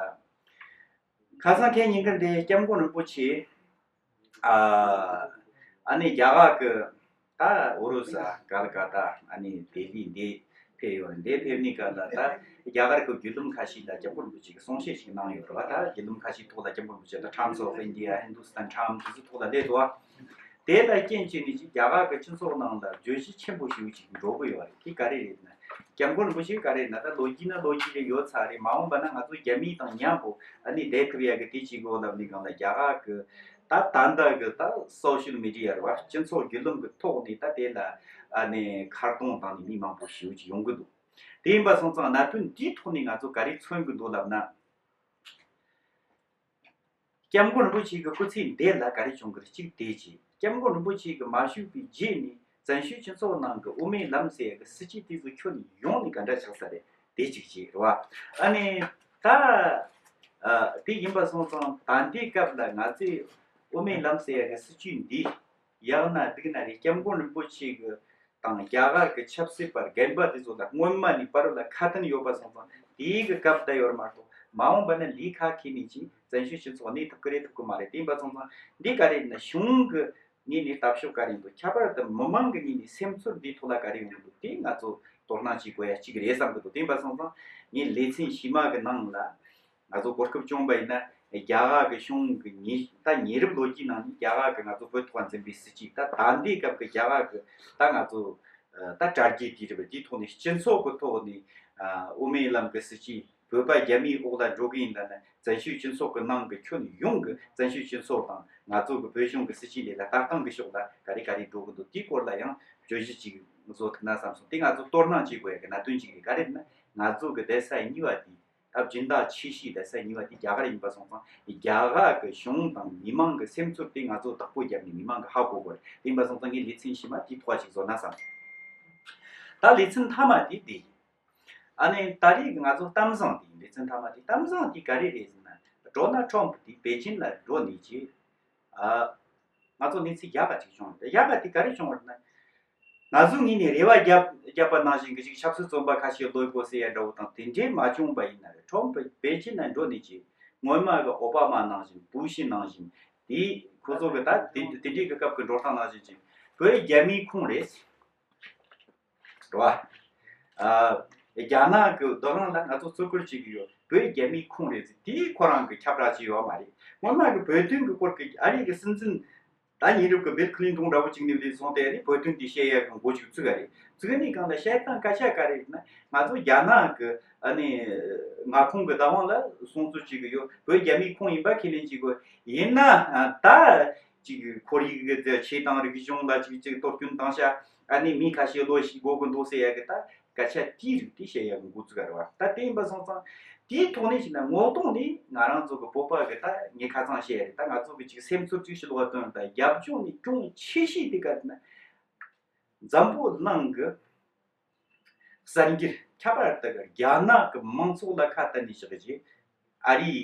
ཁ་སང་ཁ་ཉིན་གི་འདི་སྐྱབས་མགོན་རིན་པོ་ཆེ། ཨ་ཨ་ནི་རྒྱ་གར་གི་ད་ཨོ་རོ་ས་ཀལ་ཀ་ཏ་ཨ་ནི་ལྡི་ལི་འདི་ཕེབས་ཡོད་རེད། འདི་ཕེབས་ནི་ག་ལ་ད་རྒྱ་གར་གི་བརྒྱུད་ལམ་ཁ་ཤས་ལ་སྐྱབས་མགོན་རིན་པོ་ཆེ་གི་གསུང་བཤད་ཞིག་གནང་ཡོད་རེད་བ། ད་བརྒྱུད་ལམ་ཁ་ཤས་ཐོག་ལ་སྐྱབས་མགོན་རིན་པོ་ཆེ་ད་Times of India, Hindustan Times དེ་ཚོ་ཐོག་ལ་སླེབས་འདུག་བ། དེ་ལ་རྐྱེན་བྱས་ནས་ཅིག་རྒྱ་གར་གི་སྤྱི་ཚོགས་ནང་ལ་བརྗོད་གཞི་ཆེན་པོ་ཞིག་ཅིག་འགྲོ་གི་ཡོད་རེད། དེ་ག་རེ་རེད་ན། སྐྱབས་མགོན་རིན་པོ་ཆེ་ག་རེ་རེད་ན། ད་ལོ་རྒྱུས་ན་ལོ་རྒྱུས་རེ་ཡོད་ཚར་རེད། མ་འོངས་པ་ན་ང་ཚོ་རྒྱ་མི་དང་མཉམ་པོ་ཨ་ནི་བསྡད་ཐུབ་ཡ་གི་དེ་བྱེད་དགོས་ལབ་ནས་སྒང་ལ་རྒྱ་གར་གི་ད་ད་ལྟ་གི་ད་social media རེད་བ། སྤྱི་ཚོགས་བརྒྱུད་ལམ་གི་ཐོག་ནས་ད་དེ་ལ་ཨ་ནི་མཁར་གདོང་བཏང་ནས་མི་མང་པོ་ཞེ་པོ་ཅིག་ཡོང་གི་འདུག་དེ་ཡིན་པ་སོང་ཙང་གནད་དོན་འདིའི་ཐོག་ནས་ང་ཚོ་ག་རེ་མཚོན་གི་འདུག་ལབ་ན། སྐྱབས་མགོན་རིན་པོ་ཆེ་གི་སྐུ་ཚེ་འདི་ལ་ག་རེ་བྱུང་གི་རེད། གཅིག་དེ་བྱས། སྐྱབས་མགོན་རིན་པོ་ཆེ་གི་མ་བཞུགས་པའི་རྗེས་ནས་བཙན་བྱོལ་སྤྱི་ཚོགས་ནང་གི་དབུ་མའི་ལམ་ཟེར་ཡ་གི་སྲིད་ཇུས་དེ་ཚོ་ཁྱོན་ཡོངས་ནས་ག་འདྲ་ཆགས་ས་རེད། དེ་གཅིག་བྱས་རེད་བ། ཨ་ནི་ད་ཨ་དེ་ཡིན་པ་སོང་ཙང་ད་ལྟའི་སྐབས་ལ་ང་ཚོས་དབུ་མའི་ལམ་ཟེར་ཡ་གི་སྲིད་ཇུས་འདི་ཡག་ན་སྡུག་ན་རེད། སྐྱབས་མགོན་རིན་པོ་ཆེ་གི་དང་རྒྱ་གར་གྱི་ཆབ་སྲིད་པ་རྒན་པ་དེ་ཚོ་ལ་སྔོན་མ་ནས་བར་ལ་ཁ་དན་ཡོད་པ་སོང་ཙང་དེའི་གི་སྐབས་ད་ཡོད་མ་གཏོགས་མ་འོངས་པ་ན་ལས་ཁ་ཁེ་ནས་ཅིག་བཙན་བྱོལ་སྤྱི་ཚོགས་གནས་ཐུབ་ཀི་རེད་ཐུབ་ཀི་མ་རེད། དེ་ཡིན་པ་སོང་ཙང་འདི་ག་རེ་ཡིན་ན་གཞུང་གི་ངོས་ནས་ལྟ་ཕྱོགས་ག་རེ་འདུག་ཁྱད་པར་དུ་མི་མང་གི་ངོས་ནས་སེམས་ཚོར་འདིའི་ཐོག་ལ་ག་རེ་ཡོང་གི་འདུག་དེ་ང་ཚོ་དོ་སྣང་བྱེད་དགོས་ཡ་གཅིག་རེད་བསམ་གི་འདུག་དེ་ཡིན་པ་སོང་ཙང་ངས་ལེ་ཚན་ཕྱི་མ་གི་ནང་ལ། ང་ཚོ་གོ་སྐབས་བྱུང་བ་ཡིན་ན་རྒྱ་གར་གྱི་གཞུང་གི་ཉེ་ད་ཉེ་རབས་ལོ་རྒྱུས་ནང་ནས་རྒྱ་གར་གྱིས་ང་ཚོ་བོད་ཐོག་འཛིན་པའི་སྲིད་ཇུས་ད་ད་ལྟའི་སྐབས་ཀྱི་རྒྱ་གར་གྱི་ད་ང་ཚོ་ད་དྲ་རྒྱའི་དུས་རབས་འདིའི་ཐོག་ནས་སྤྱི་ཚོགས་ཀྱི་ཐོག་ནས་དབུ་མའི་ལམ་གྱི་སྲིད་ཇུས་བོད་པ་རྒྱ་མིའི་འོག་ལ་འགྲོ་གི་ཡིན་ད་ན་བཙན་བྱོལ་སྤྱི་ཚོགས་ཀྱི་ནང་གི་ཁྱོན་ཡོངས་ཀྱི་བཙན་བྱོལ་སྤྱི་ཚོགས་དང་ང་ཚོ་གི་བོད་གཞུང་གི་སྲིད་ཇུས་འདི་ལ་ལྟ་སྟངས་ཀྱི་ཕྱོགས་ལ་ག་རེ་ག་རེ་འགྲོ་གི་འདུག་དེའི་སྐོར་ལ་ཡང་བརྗོད་གཞི་ཅིག་བཟོ་ཐུབ་ན་བསམ་སོང་། དེ་ང་ཚོ་དོ་སྣང་བྱེད་དགོས་ཡ་གི་གནད་དོན་ཅིག་རེད། ག་རེ་ན་ང་ཚོ་གི་བསྡད་ས་གཉིས་པ་དེ། ད་སྦྱིན་བདག་ཆེ་ཤོས་བསྡད་ས་གཉིས་པ་དེ་རྒྱ་གར་ཡིན་པ་སོང་ཙང་རྒྱ་གར་གི་གཞུང་དང་མི་མང་གི་སེམས་ཚོར་དེ་ང་ཚོ་བདག་པོ་བརྒྱབ་ནས་མི་མང་གི་ཧ་གོ་དགོས་རེད། དེ་ཡིན་པ་སོང་ཙང་ངས་ལེ་ཚན་ཕྱི་མ་དེའི་ཐོག་ཅིག་བཟོ་ན་བསམ། ད་ལེ་ཚན་མཐའ་མ་དེ་དེ་ཡིན། ཨ་ནི་ད་རེས་ཀྱི་ང་ཚོ་གཏམ་བཟང་དེ་ཡིན། ལེ་ཚན་མཐའ་མ་དེ་གཏམ་བཟང་དེ་ག་རེ་རེད་ཟེར་ན། ཌོ་ནལ་ཊམ་དེ་པེ་ཅིན་ལ་འགྲོ་ནས་ཀྱི་ཨ། ང་ཚོ་གནས་ཚུལ་ཡག་ག་ཅིག་བྱུང་རེད། ཡག་ག་དེ་ག་རེ་བྱུང་བ་རེད་ན། ང་ཚོ་ངོས་ནས་རེ་བ་བརྒྱབ་བརྒྱབ་པ་ནང་བཞིན་གྱི་ཅིག་ཆབ་སྲིད་བཙོན་པ་ཁ་ཤས་གློད་དགོས་ཟེར་ཡ་འདྲ་བོ་དང་དེ་འདྲས་མ་བྱུང་བ་ཡིན་ན་རེད། ཊམ་པེ་ཅིན་ན་འགྲོ་ནས་ཅིག་སྔོན་མ་གི་ཨོ་བྷ་མ་ནང་བཞིན་བུ་ཤི་ནང་བཞིན་དེ་ཁོ་ཚོ་གི་ད་དེ་དེ་འདྲས་གི་སྐབས་ཀྱི་འགྲོ་སྟངས་ནང་བཞིན་ཅིག་བོད་རྒྱ་མིའི་ཁོངས་རེད། རེད་བ། ཨ། རྒྱ་ནག་གི་བདག་དབང་ལ་ང་ཚོ་བརྩི་བཀུར་བྱེད་ཀྱི་ཡོད། བོད་རྒྱ་མིའི་ཁོངས་རེད་ཟེར་དེ་ཁོ་རང་གི་ཁྱབ་བསྒྲགས་བྱས་ཡོད་མ་རེད། སྔོན་མ་གི་བོད་དོན་གྱི་སྐོར་གྱི་ཨ་རི་གི་སྲིད་འཛིན་ད་ཉེ་རབས་ཀྱི་བིལ་ཁི་ལིན་ཏོན་འདྲ་བོ་ཅིག་ནས་བཟུང་སྟེ་ཨ་ནི་བོད་དོན་དེ་བཤད་ཡག་གི་འགོ་ཅིག་བཙུགས་ཡ་རེད། བཙུགས་ནས་གང་ལ་བཤད་སྟངས་སྐད་ཆ་ག་རེ་རེད་ན། ང་ཚོ་རྒྱ་ནག་གི་ཨ་ནི་མངའ་ཁོངས་ཀྱི་བདག་དབང་ལ་སྲུང་བརྩི་བྱེད་ཀྱི་ཡོད། བོད་རྒྱ་མིའི་ཁོངས་ཡིན་པ་ཁས་ལེན་བྱེད་དགོས། ཡིན་ན་ད། ཅིག་ཁོར་ཡུག་གི་ཆོས་དང་རིག་གཞུང་ལ་ཅིག་ཅིག་གཏོར་སྐྱོན་བཏང་ཤག་ཨ་ནི་མི་ཁ་ཤས་གློད་ཤིག་དགོས་ཀྱི་འདུག་ཟེར་ཡ་གི་ད་སྐད་ཆ་དེའི་རིགས་དེ་བཤད་ཡ་གི་འགོ་བཙུགས་ཡ་རེད་བ། ད་དེ་ཡིན་པ་སོང་ཙང་དེའི་ཐོག་ནས་བྱས་ན་ངོ་གདོང་ནས་ང་རང་ཚོ་གི་བོད་པ་གི་ད་ངས་ཁ་སང་བཤད་ཡ་རེད། ད་ང་ཚོ་གི་ཅིག་སེམས་ཚོར་ཅིག་ཞིག་ལོག་བཏོན། ད་རྒྱབ་ལྗོངས་ནས་ཅུང་ཆེ་ཤོས་དེ་ག་ན་འཛམ་བུ་གླིང་གི་གསར་འགྱུར་ཁྱད་པར་དུ་རྒྱ་ནག་གི་མང་ཚོགས་ལ་ཁ་གཏད་ནས་བཞག་རྗེས་ཨ་རིའི་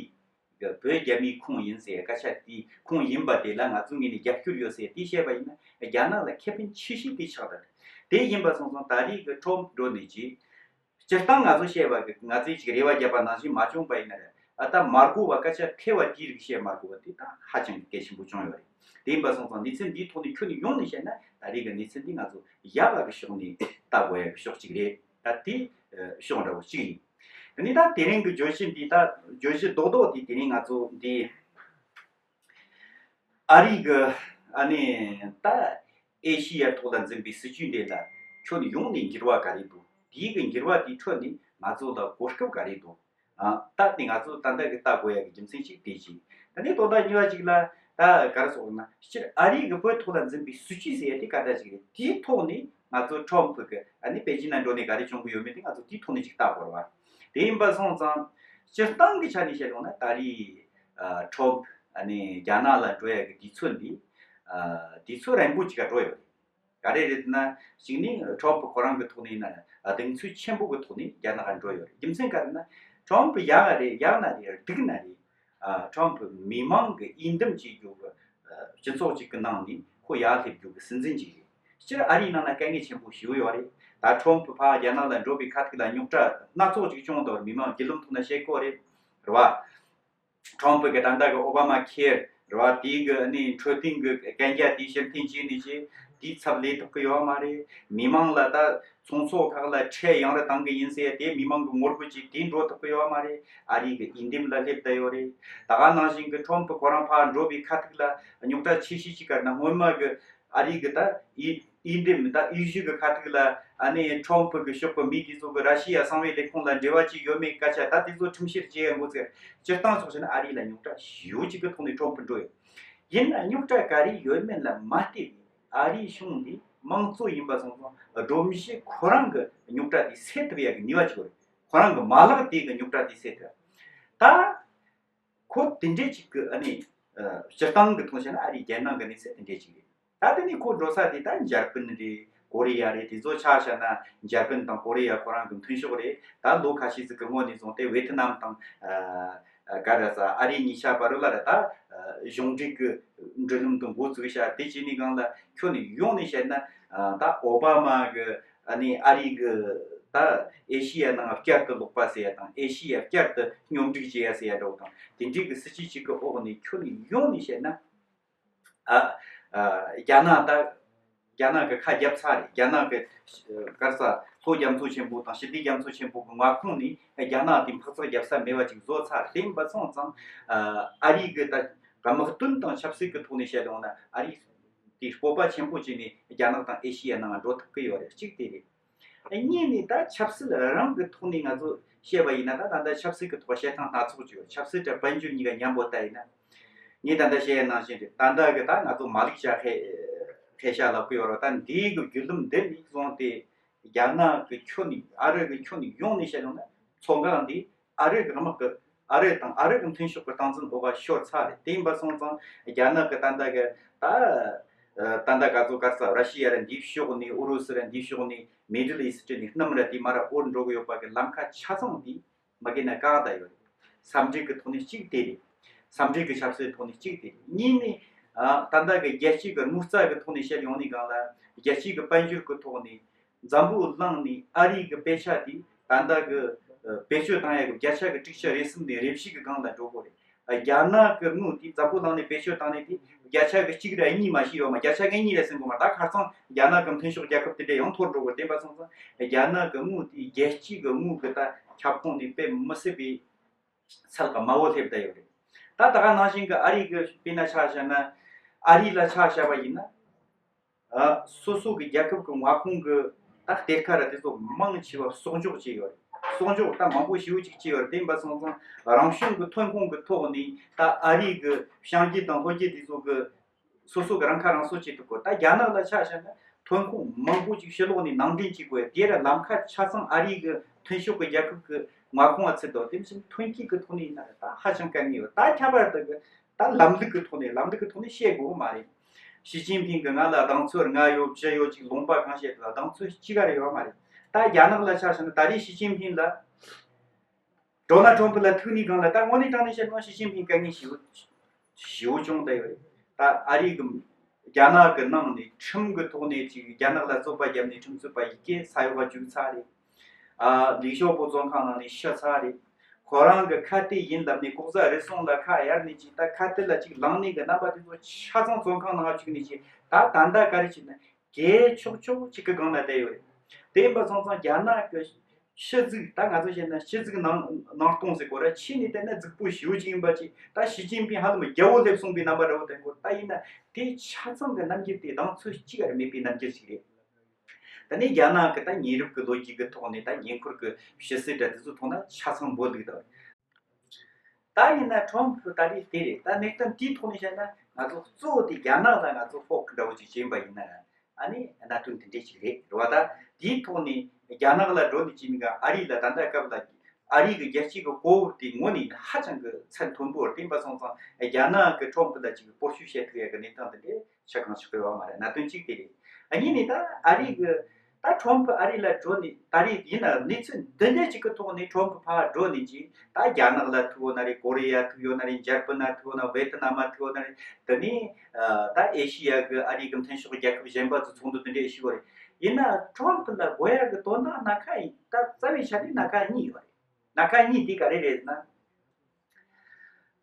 གི་བོད་རྒྱ་མིའི་ཁོངས་ཡིན་ཟེར་སྐད་ཆ་དེ་ཁོངས་ཡིན་པ་དེ་ལ་ང་ཚོ་ངོས་ནས་རྒྱབ་སྐྱོར་ཡོད་ཟེར་དེ་བཤད་པ་ཡིན་ན་རྒྱ་ནག་ལ་ཁེ་ཕན་ཆེ་ཤོས་དེ་ཆགས་པ་རེད། དེ་ཡིན་པ་སོང་ཙང་ད་རེས་ཀྱི་ཊམ་འགྲོ་ནས་ཀྱི་སྤྱིར་བཏང་ང་ཚོ་བཤད་པ་གི་ང་ཚོས་ཅིག་རེ་བ་བརྒྱབ་པ་ནང་བཞིན་མ་བྱུང་པ་ཡིན་ན་རེད། ཨ་ད་མ་གོ་བ་སྐད་ཆ་ཐལ་བ་དེའི་རིགས་བཤད་མ་གོ་བ་དེ་ད་ཧ་ཅང་གི་གལ་ཆེན་པོ་བྱུང་ཡོད་རེད། དེ་ཡིན་པ་སོང་ཙང་གནས་ཚུལ་འདིའི་ཐོག་ནས་ཁྱོན་ནས་ཡོང་ནས་བཤད་ན་ད་རེས་ཀྱི་གནས་ཚུལ་འདི་ང་ཚོ་ཡག་ག་གི་ཕྱོགས་ནས་ལྟ་དགོས་ཡ་གི་ཕྱོགས་གཅིག་རེད། ད་དེ་ཕྱོགས་འདྲ་བོ་གཅིག་ཡིན། དེ་ནས་ད་དེ་རིང་གི་བརྗོད་གཞི་འདི་ད་བརྗོད་གཞི་རྡོག་རྡོག་དེ་དེ་རིང་ང་ཚོ་འདི་ཨ་རི་གི་ཨ་ནི་ད་ཨེ་ཤི་ཡ་ཐོག་ལ་འཛིན་པའི་སྲིད་ཇུས་འདི་ལ་ཁྱོན་ཡོངས་ནས་འགྱུར་བ་ག་རེ་འདུག་དེའི་གི་འགྱུར་བ་དེའི་ཁྲོད་ནས་ང་ཚོ་ལ་གོ་སྐབས་ག་རེ་འདུག་ཨ། ད་དེ་ང་ཚོ་ད་ལྟ་གི་ལྟ་དགོས་ཡ་གི་རྒྱུ་མཚན་ཞིག་དེ་ཅིག་དེ་ནས་དོན་དག་གཉིས་པ་ཅིག་ལ་ད་ག་རེ་ཟེར་ན་སྤྱིར་ཨ་རི་གི་བོད་ཐོག་ལ་འཛིན་པའི་སྲིད་ཇུས་ཟེར་ཡ་དེ་ག་འདྲ་ཞིག་རེད། དེའི་ཐོག་ནས་ང་ཚོ་ཊམ་ཕུ་གི་ཨ་ནི་པེ་ཅིན་ན་འགྲོ་ནས་ག་རེ་བྱུང་གི་ཡོད་མེད་དེ་ང་ཚོ་དེའི་ཐོག་ནས་ཅིག་ལྟ་དགོས་རེད་བ། དེ་ཡིན་པ་སོང་ཙང་སྤྱིར་བཏང་གི་ཆ་ནས་བཤད་ཡོང་ན་ད་རེས་ཨ་ཊམ་ཕུ་ཨ་ནི་རྒྱ་ནག་ལ་འགྲོ་ཡ་གི་དུས་ཚོད་འདི་ཨ་དུས་ཚོད་རན་པོ་ཅིག་ག་འགྲོ་ཡོད་རེད། ག་རེ་རེད་ན། གཅིག་ནི་ཁྲོམ་ཕུ་ཁོ་རང་གི་ཐོག་ནས་ཡིན་ན་གདེང་ཚོད་ཆེན་པོ་གི་ཐོག་ནས་རྒྱ་ནག་ག་འགྲོ་ཡོད་རེད། རྒྱུ་མཚན་ག་རེ་ན། ཁྲོམ་ཕུ་ཡག་རེད། ཡག་ན་རེད། སྡུག་ན་རེད། ཨ། ཁྲོམ་ཕུ་མི་མང་གི་འོས་འདེམས་བྱེད་རྒྱུ་གི། ཨ། སྤྱི་ཚོགས་ཅིག་གི་ནང་ནས་ཁོ་ཡར་སླེབས་རྒྱུ་གི་སྲིད་འཛིན་ཅིག་རེད། སྤྱིར་ཨ་རིའི་ནང་ན་དཀའ་ངལ་ཆེན་པོ་ཞིག་ཡོད་རེད། ད་ཁྲོམ་ཕུ་ཕར་རྒྱ་ནག་ལ་འགྲོ་བའི་ཁ་ཐུག་ལ་རྙོག་དྲ་སྣ་ཚོགས་ཅིག་བྱུང་འདུག་མི་མང་བརྒྱུད་ལམ་ཐོག་ན་བཤད་ཀྱི་ཡོད་རེད། རེད་བ། ཁྲོམ་ཕུ་གི་ད་ལྟ་གི་ཨོ་བྷ་མ་ཁེར་རེད་བ། དེའི་གི་ནི་འཕྲོད་བསྟེན་གི་གན་རྒྱ་དེ་ཕྱིར་འཐེན་བྱས་ནས་ཀྱི་དེའི་ཚབ་ལས་ཐུབ་ཀྱི་ཡོད་མ་རེད། མི་མང་ལ་ད་ཚོང་ཚོགས་ཁག་ལ་ཁྲལ་ཡང་རུ་བཏང་གི་ཡིན་ཟེར་དེ་མི་མང་གི་ངོ་རྒོལ་ཅིག་དེ་འགྲོ་ཐུབ་ཀྱི་ཡོད་མ་རེད། ཨ་རི་གི་འོས་འདེམས་ལ་སླེབས་བསྡད་ཡོད་རེད། ད་ག་ནང་བཞིན་གི་ཁྲོམ་ཕུ་ཁོ་རང་ཕར་འགྲོ་བའི་ཁ་ཐུག་ལ་རྙོག་དྲ་ཆེ་ཤོས་ཅིག་ག་རེ་ན། སྔོན་མ་གི་ཨ་རི་གི་ད་འོས་འོས་འདེམས་ད་འོས་གཞི་གི་ཁ་ཐུག་ལ་ཨ་ནི་ཁྲོམ་ཕུ་གི་ཕྱོགས་གི་མི་དེ་ཚོ་གི་ར་ཤི་ཡ་གསང་བའི་ལས་ཁུངས་ལ་འབྲེལ་བ་ཅིག་ཡོད་མེད་སྐད་ཆ་ད་དེ་ཚོ་ཁྲིམས་བཤེར་བྱེད་ཡ་འགོ་ཚུགས། སྤྱིར་བཏང་ཕྱོགས་ཕྱིན་ན་ཨ་རི་ལ་རྙོག་དྲ་ཞེ་པོ་ཅིག་གི་ཐོག་ནས་ཁྲོམ་ཕུ་འགྲོ་ཡོད། ཡིན་ན་རྙོག་དྲ་ག་རེ་ཡོད་མེད་ལ་མ་ལྟོས་པའི་ཨ་རིའི་གཞུང་འདི་དམངས་གཙོ་ཡིན་པ་སོང་ཙང་སྒྲོམ་གཞི་ཁོ་རང་གི་རྙོག་དྲ་དེ་སེལ་ཐུབ་ཡ་གི་ནུས་པ་ཅིག་ཡོད་རེད། ཁོ་རང་གི་མ་ལག་དེ་གི་རྙོག་དྲ་དེ་སེལ་ཐུབ། ད་ཁོ་དེ་འདྲའི་ཅིག་གི་ཨ་ནི་ཨ་སྤྱིར་བཏང་གི་ཐོག་བཤད་ན་ཨ་རིའི་རྒྱལ་ནང་གི་གནས་ཚུལ་དེ་འདྲའི་ཅིག་རེད། ད་དེ་ནས་ཁོ་འགྲོ་ས་དེ་ད་འཇར་པན་རེད། ཀོ་རི་ཡ་རེད། དེ་ཚོ་ཆ་བཞག་ན་འཇར་པན་དང་ཀོ་རི་ཡ་ཁོ་རང་གི་མཐུན་ཕྱོགས་རེད། ད་ལོ་ཁ་ཤས་ཙམ་གི་སྔོན་ནས་བཟུང་སྟེ་ཝེ་ཐི་ནམ་དང་ཨ་ཨ་ག་རེ་ཟ་ཨ་རི་གཉིས་ཆ་བར་ལ་རེད། ད་ཨ་གཞུང་འབྲེལ་གི་འབྲེལ་ལམ་དུ་འགོ་བཙུགས་ཤག་དེ་བྱས་ནས་སྒང་ལ་ཁྱོན་ནས་ཡོངས་ནས་བཤད་ན་ཨ་ད་ཨོ་བྷ་མ་གི་ཨ་ནི་ཨ་རི་གི་ད་ཨེ་ཤི་ཡ་ནང་བསྐྱར་དུ་ལོག་པ་ཟེར་ཡ་དང་། ཨེ་ཤི་ཡ་བསྐྱར་དུ་སྙོམས་སྒྲིག་བྱེད་ཡ་ཟེར་ཡ་འདྲ་བོ་དང་། དེ་འདྲའི་གི་སྲིད་ཇུས་གཅིག་གི་འོག་ནས་ཁྱོན་ནས་ཡོངས་ནས་བཤད་ན། ཨ་ཨ་རྒྱ་ནག་ད་རྒྱ་ནག་གི་ཁ་བརྒྱབ་ཚར་རེད། རྒྱ་ནག་གི་ག་རེ་ཟ་ལྷོ་རྒྱ་མཚོ་ཆེན་པོ་དང་ཞི་བདེ་རྒྱ་མཚོ་ཆེན་པོ་གི་མངའ་ཁོངས་ནས་རྒྱ་ནག་དེ་འཕག་འཚག་རྒྱབ་ས་མེད་པ་ཅིག་བཟོ་ཚར། དེ་ཡིན་པ་སོང་ཙང་ཨ་ཨ་རི་གི་ད་དམག་དོན་དང་ཆབ་སྲིད་ཀྱི་ཐོག་ནས་བཤད་ཡོང་ན་ཨ་རི་དེ་སྤོབས་པ་ཆེན་པོ་བྱས་ནས་རྒྱ་ནག་དང་ཨེ་ཤི་ཡ་ནང་འགྲོ་ཐུབ་ཀྱི་ཡོད་རེད། གཅིག་དེ་རེད། གཉིས་ནས་ད་ཆབ་སྲིད་རང་གི་ཐོག་ནས་ང་ཚོ་བཤད་པ་ཡིན་ན། ད་ད་ལྟ་ཆབ་སྲིད་ཀྱི་ཐོག་བཤད་སྟངས་སྣ་ཚོགས་ཅིག་ཡོད། ཆབ་སྲིད་དང་དཔལ་འབྱོར་གཉིས་ཀ་མཉམ་པོ་ལྟ་ཡིན་ན། ངས་ད་ལྟ་བཤད་ཡ་ནང་བཞིན་རེད། ད་ལྟ་གི་ད་ང་ཚོ་མ་ལིག་ཤ་ཧེ་ཧེ་ཤ་ལབ་ཀྱི་ཡོད་རེད། ད་འདིའི་གི་བརྒྱུད་ལམ་འདི་ནས་བཟུང་སྟེ་རྒྱ་ནག་གི་ཁྱོན་ནས་ཨ་རི་གི་ཁྱོན་ནས་ཡོངས་ནས་བཤད་ཡོང་ན་མཚོ་འགག་འདི་ཨ་རི་གི་དམག་གི་ཨ་རི་དང་ཨ་རི་གི་མཐུན་ཕྱོགས་ཀྱི་སྟངས་འཛིན་འོག་ག་ཤོར་ཚར་རེད། དེ་ཡིན་པ་སོང་ཙང་རྒྱ་ནག་གི་ད་ལྟ་གི་ད་ད་ལྟ་ག་ཚོད་ག་རེ་ཟ་ར་ཤི་ཡ་ར་འདིའི་ཕྱོགས་ནས་ཨུ་རུ་སུ་ར་འདིའི་ཕྱོགས་ནས་མི་ཌལ་ཨི་སི་ཊི་ནས་གནམ་ར་དེ་མར་ར་འོར་འགྲོ་གི་ཡོད་པ་གི་ལམ་ཁ་ཆ་ཚང་དེ་མ་གི་ན་བཀག་བསྡད་ཡོད་རེད། ས་འབྲེལ་གི་ཐོག་ནས་གཅིག་དེ་རེད། ས་འབྲེལ་གི་ཆབ་སྲིད་ཐོག་ནས་གཅིག་དེ་རེད། གཉིས་ནས་ཨ་ད་ལྟ་གི་རྒྱལ་སྤྱི་གི་དངུལ་རྩ་གི་ཐོག་ནས་བཤད་ཡོང་ནས་སྒང་ལ་རྒྱལ་སྤྱི་གི་དཔལ་འབྱོར་གི་ཐོག་ནས་འཛམ་བུ་གླིང་ནས་ཨ་རི་གི་པེ་ཤ་དེ་ད་ལྟ་གི་ཨ་བེད་སྤྱོད་བཏང་ཡ་གི་བརྒྱ་ཆ་གི་དྲུག་ཅུ་རེ་གསུམ་ནས་རེ་བཞི་གི་སྒང་ལ་འགྲོ་གི་རེད། རྒྱ་ནག་གི་དངུལ་དེ་འཛམ་བུ་གླིང་ནས་བེད་སྤྱོད་བཏང་ནས་དེ་བརྒྱ་ཆ་གི་གཅིག་རེ་གཉིས་མ་ཤེས་ཡོད་མ། བརྒྱ་ཆ་གི་གཉིས་རེ་ཟིན་དགོས་མ། ད་ཁ་སང་རྒྱ་ནག་གི་མཐུན་ཕྱོགས་རྒྱལ་ཁབ་དེ་འདྲ་ཡང་འཐོར་འགྲོ་གི། དེ་འབའ་སོང་ཙང་རྒྱ་ནག་གི་དངུལ་དེ་རྒྱལ་སྤྱི་གི་དངུལ་གི་ད་ཁྱབ་ཁོངས་ནས་དཔེ་མི་སྲིད་པའི་ཚད་གི་དམའ་བོ་སླེབས་བསྡད་ཡོད་རེད། ད་ད་ག་ནང་བཞིན་གི་ཨ་རི་གི་དཔེར་ན་ཆ་བཞག་ན། ཨ་རི་ལ་ཆ་བཞག་པ་ཡིན་ན། ཨ་སོ་སོ་གི་རྒྱལ་ཁབ་ཀྱི་མངའ་ཁོངས་ཀྱི་ད་གཏེར་ཁ་ར་དེ་ཚོ་མང་ཆེ་བ་གསོག་འཇོག་བྱས་ཡོད་རེད། གསོག་འཇོག་ད་མང་པོ་ཞེ་པོ་ཅིག་བྱས་ཡོད་རེད། དེ་ཡིན་པ་སོང་ཙང་རང་བྱུང་གི་ཐོན་ཁུངས་ཀྱི་ཐོག་ནས་ད་ཨ་རི་གི་བྱང་རྒྱུད་དང་ལྷོ་རྒྱུད་དེ་ཚོ་གི་སོ་སོ་གི་རང་ཁ་རང་གསོ་བྱེད་ཐུབ་དགོས། ད་རྒྱ་ནག་ལ་ཆ་བཞག་ན་ཐོན་ཁུངས་མང་པོ་ཅིག་ཕྱི་ལོགས་ནས་ནང་འདྲེན་བྱེད་དགོས། དེ་ར་ལམ་ཁ་ཆ་ཚང་ཨ་རི་གི་མཐུན་ཕྱོགས་ཀྱི་རྒྱལ་ཁབ་ཀྱི་མངའ་ཁོངས་ལ་ཚུད་དོ། དེ་བཞིན་ཐོན་སྐྱེད་ཀྱི་ཐོག་ནས་ཡིན་ན་ར་ད་ཧ་ཅང་དཀའ་ངལ་ཡོད། ད་ཁྱད་པར་དུ་གི་ད་ལམ་ལུགས་ཀྱི་ཐོག་ནས་ལམ་ལུགས་ཀྱི་ཐོག་ནས་བཤད་དགོས་མ་རེད། ཞི་ཅིན་ཕིང་གིས་ང་ལ་གདེང་ཚོད་ལྔ་ཡོད་བཞི་ཡོད་ཅིག་ལུང་པ་གང་བཤད་དེ་ལ་གདེང་ཚོད་གཅིག་ག་རེ་ཡོད་མ་རེད། ད་རྒྱ་ནག་ལ་ཆ་བཞག་ན་ད་རེས་ཞི་ཅིན་ཕིང་ལ་ཌོ་ནལ་ཊྲམ་ཕུ་ལ་ཐུག་ནས་སྒང་ལ་ད་དངོས་གནས་དྲང་གནས་བཤད་ན་ཞི་ཅིན་ཕིང་དཀའ་ངལ་ཞེ་པོ་ཞེ་པོ་བྱུང་བསྡད་ཡོད་རེད། ད་ཨ་རི་གི་རྒྱ་ནག་གི་ནང་ནས་ཁྲིམས་ཀྱི་ཐོག་ནས་ཅིག་རྒྱ་ནག་ལ་རྩོད་པ་བརྒྱབ་ནས་ཁྲིམས་རྩོད་པ་ཡི་གེ་ས་འོག་ག་བཅུག་ཚར་རེད། ཨ་ལིག་ཞའོ་པོ་བཙོན་ཁང་ནང་ནས་ཤི་ཚར་རེད། ཁོ་རང་གི་ཁ་གཏད་ཡིན་ལབ་ནས་ལྐོག་ཟ་རུལ་སུངས་ལ་ཁ་གཡར་ནས་ཅིག་ད་ཁ་གཏད་ལ་ཅིག་ལངས་ནས་གི་རྣམ་པ་དེ་ཚོ་ཆ་ཚང་བཙོན་ཁང་ནང་བཅུག་ནས་ཅིག་ད་ད་ལྟ་ག་རེ་བྱེད་ན། གས་ཆོག་ཆོག་ཅིག་གི་སྒང་ལ་བསྡད་ཡོད་རེད། དེ་ཡིན་པ་སོང་ཙང་རྒྱ་ནག་གི་ཕྱི་རྫིག་ད་ང་ཚོ་བཤད་ན་ཕྱི་རྫིག་ནང་ནང་སྟོང་ཟེར་གོ་ར། ཕྱི་ནས་བལྟས་ན་རྫིག་པོ་ཞེ་པོ་ཅིག་ཡིན་པ་ཅིག་ད་ཞི་ཅིན་ཕིང་ཧ་ལམ་རྒྱལ་པོ་སླེབས་སོང་པའི་རྣམ་པ་འདྲ་བོ་བསྟན་གོ། ད་ཡིན་ན་དེ་ཆ་ཚང་གི་རྣམ་འགྱུར་དེ་གདེང་ཚོད་གཅིག་ག་རེ་མེད་པའི་རྣམ་འགྱུར་ཞིག་རེད། ད་ནི་རྒྱ་ནག་གི་ད་ཉེ་རབས་ཀྱི་ལོ་རྒྱུས་ཀྱི་ཐོག་ནས་ད་ཉེ་འཁོར་གྱི་ཕྱི་སྲིད་འདྲ་དེ་ཚོ་མཐོང་ན་ཆ་ཚང་འབོད་ལུགས་དང་། ད་ཡིན་ན་ཁྲོམ་ཕུ་ད་རེས་དེ་རེད། ད་གནད་དོན་དེའི་ཐོག་ནས་བཤད་ན་ང་ཚོ་གཙོ་བོ་དེ་རྒྱ་ནག་ལ་ང་ཚོ་ཕོག་གི་འདྲ་བོ་ཅིག་བྱིན་པ་ཡིན་ན་ཨ་ནི་གནད་དོན་དེ་འདྲས་ཅིག་རེད་རེད་བ། ད་དེའི་ཐོག་ནས་རྒྱ་ནག་ལ་འགྲོ་ནས་ཅི་མིན་ག་ཨ་རི་ལ་ད་ལྟ་སྐབས་ལ་ཨ་རི་གི་རྒྱལ་སྤྱི་གི་གོ་བབ་དེ་དངོས་ནས་ཧ་ཅང་གི་ཚད་མཐོན་པོ་རེད། དེ་ཡིན་པ་སོང་ཙང་རྒྱ་ནག་གི་ཁྲོམ་ཕུ་ལ་ཅིག་སྤོར་ཤུགས་བྱེད་ཐུབ་ཡ་གི་གནས་སྟངས་དེ་འདྲས་ཆགས་གང་ཆགས་ཀྱི་ཡོད་མ་རེད། གནད་དོན་གཅིག་དེ་རེད། གཉིས་ནས་ད་ཨ་རི་གི་ད་ཁྲོམ་ཕུ་ཨ་རི་ལ་འགྲོ་ནས། ད་རེས་ཡིན་ན་གནས་ཚུལ་འདི་འདྲ་ཅིག་གི་ཐོག་ནས་ཁྲོམ་ཕུ་ཕར་འགྲོ་ནས་ཅིག་ད་རྒྱ་ནག་ལ་ཐུག་ཡོད་ན་རེད། ཀོ་རི་ཡ་ཐུག་ཡོད་ན་རེད། འཇར་པན་ན་ཐུག་ཡོད་ན། ཝེ་ཏི་ནམ་ན་ཐུག་ཡོད་ན་རེད། དེ་ནས་ད་ཨེ་ཤི་ཡ་གི་ཨ་རི་གི་མཐུན་ཕྱོགས་རྒྱལ་ཁབ་གཞན་པ་ཚོ་ཚོགས་འདུ་འདི་འདྲ་ཞིག་ཡོད་རེད། ཡིན་ན་ཁྲོམ་ཕུ་ལ་དགོས་ཡ་གི་དོན་དག་སྣ་ཁ་ཡིན། ད་རྩ་བའི་ཆ་ནས་སྣ་ཁ་གཉིས་ཡོད་རེད། སྣ་ཁ་གཉིས་དེ་ག་རེ་རེད་ཟེར་ན།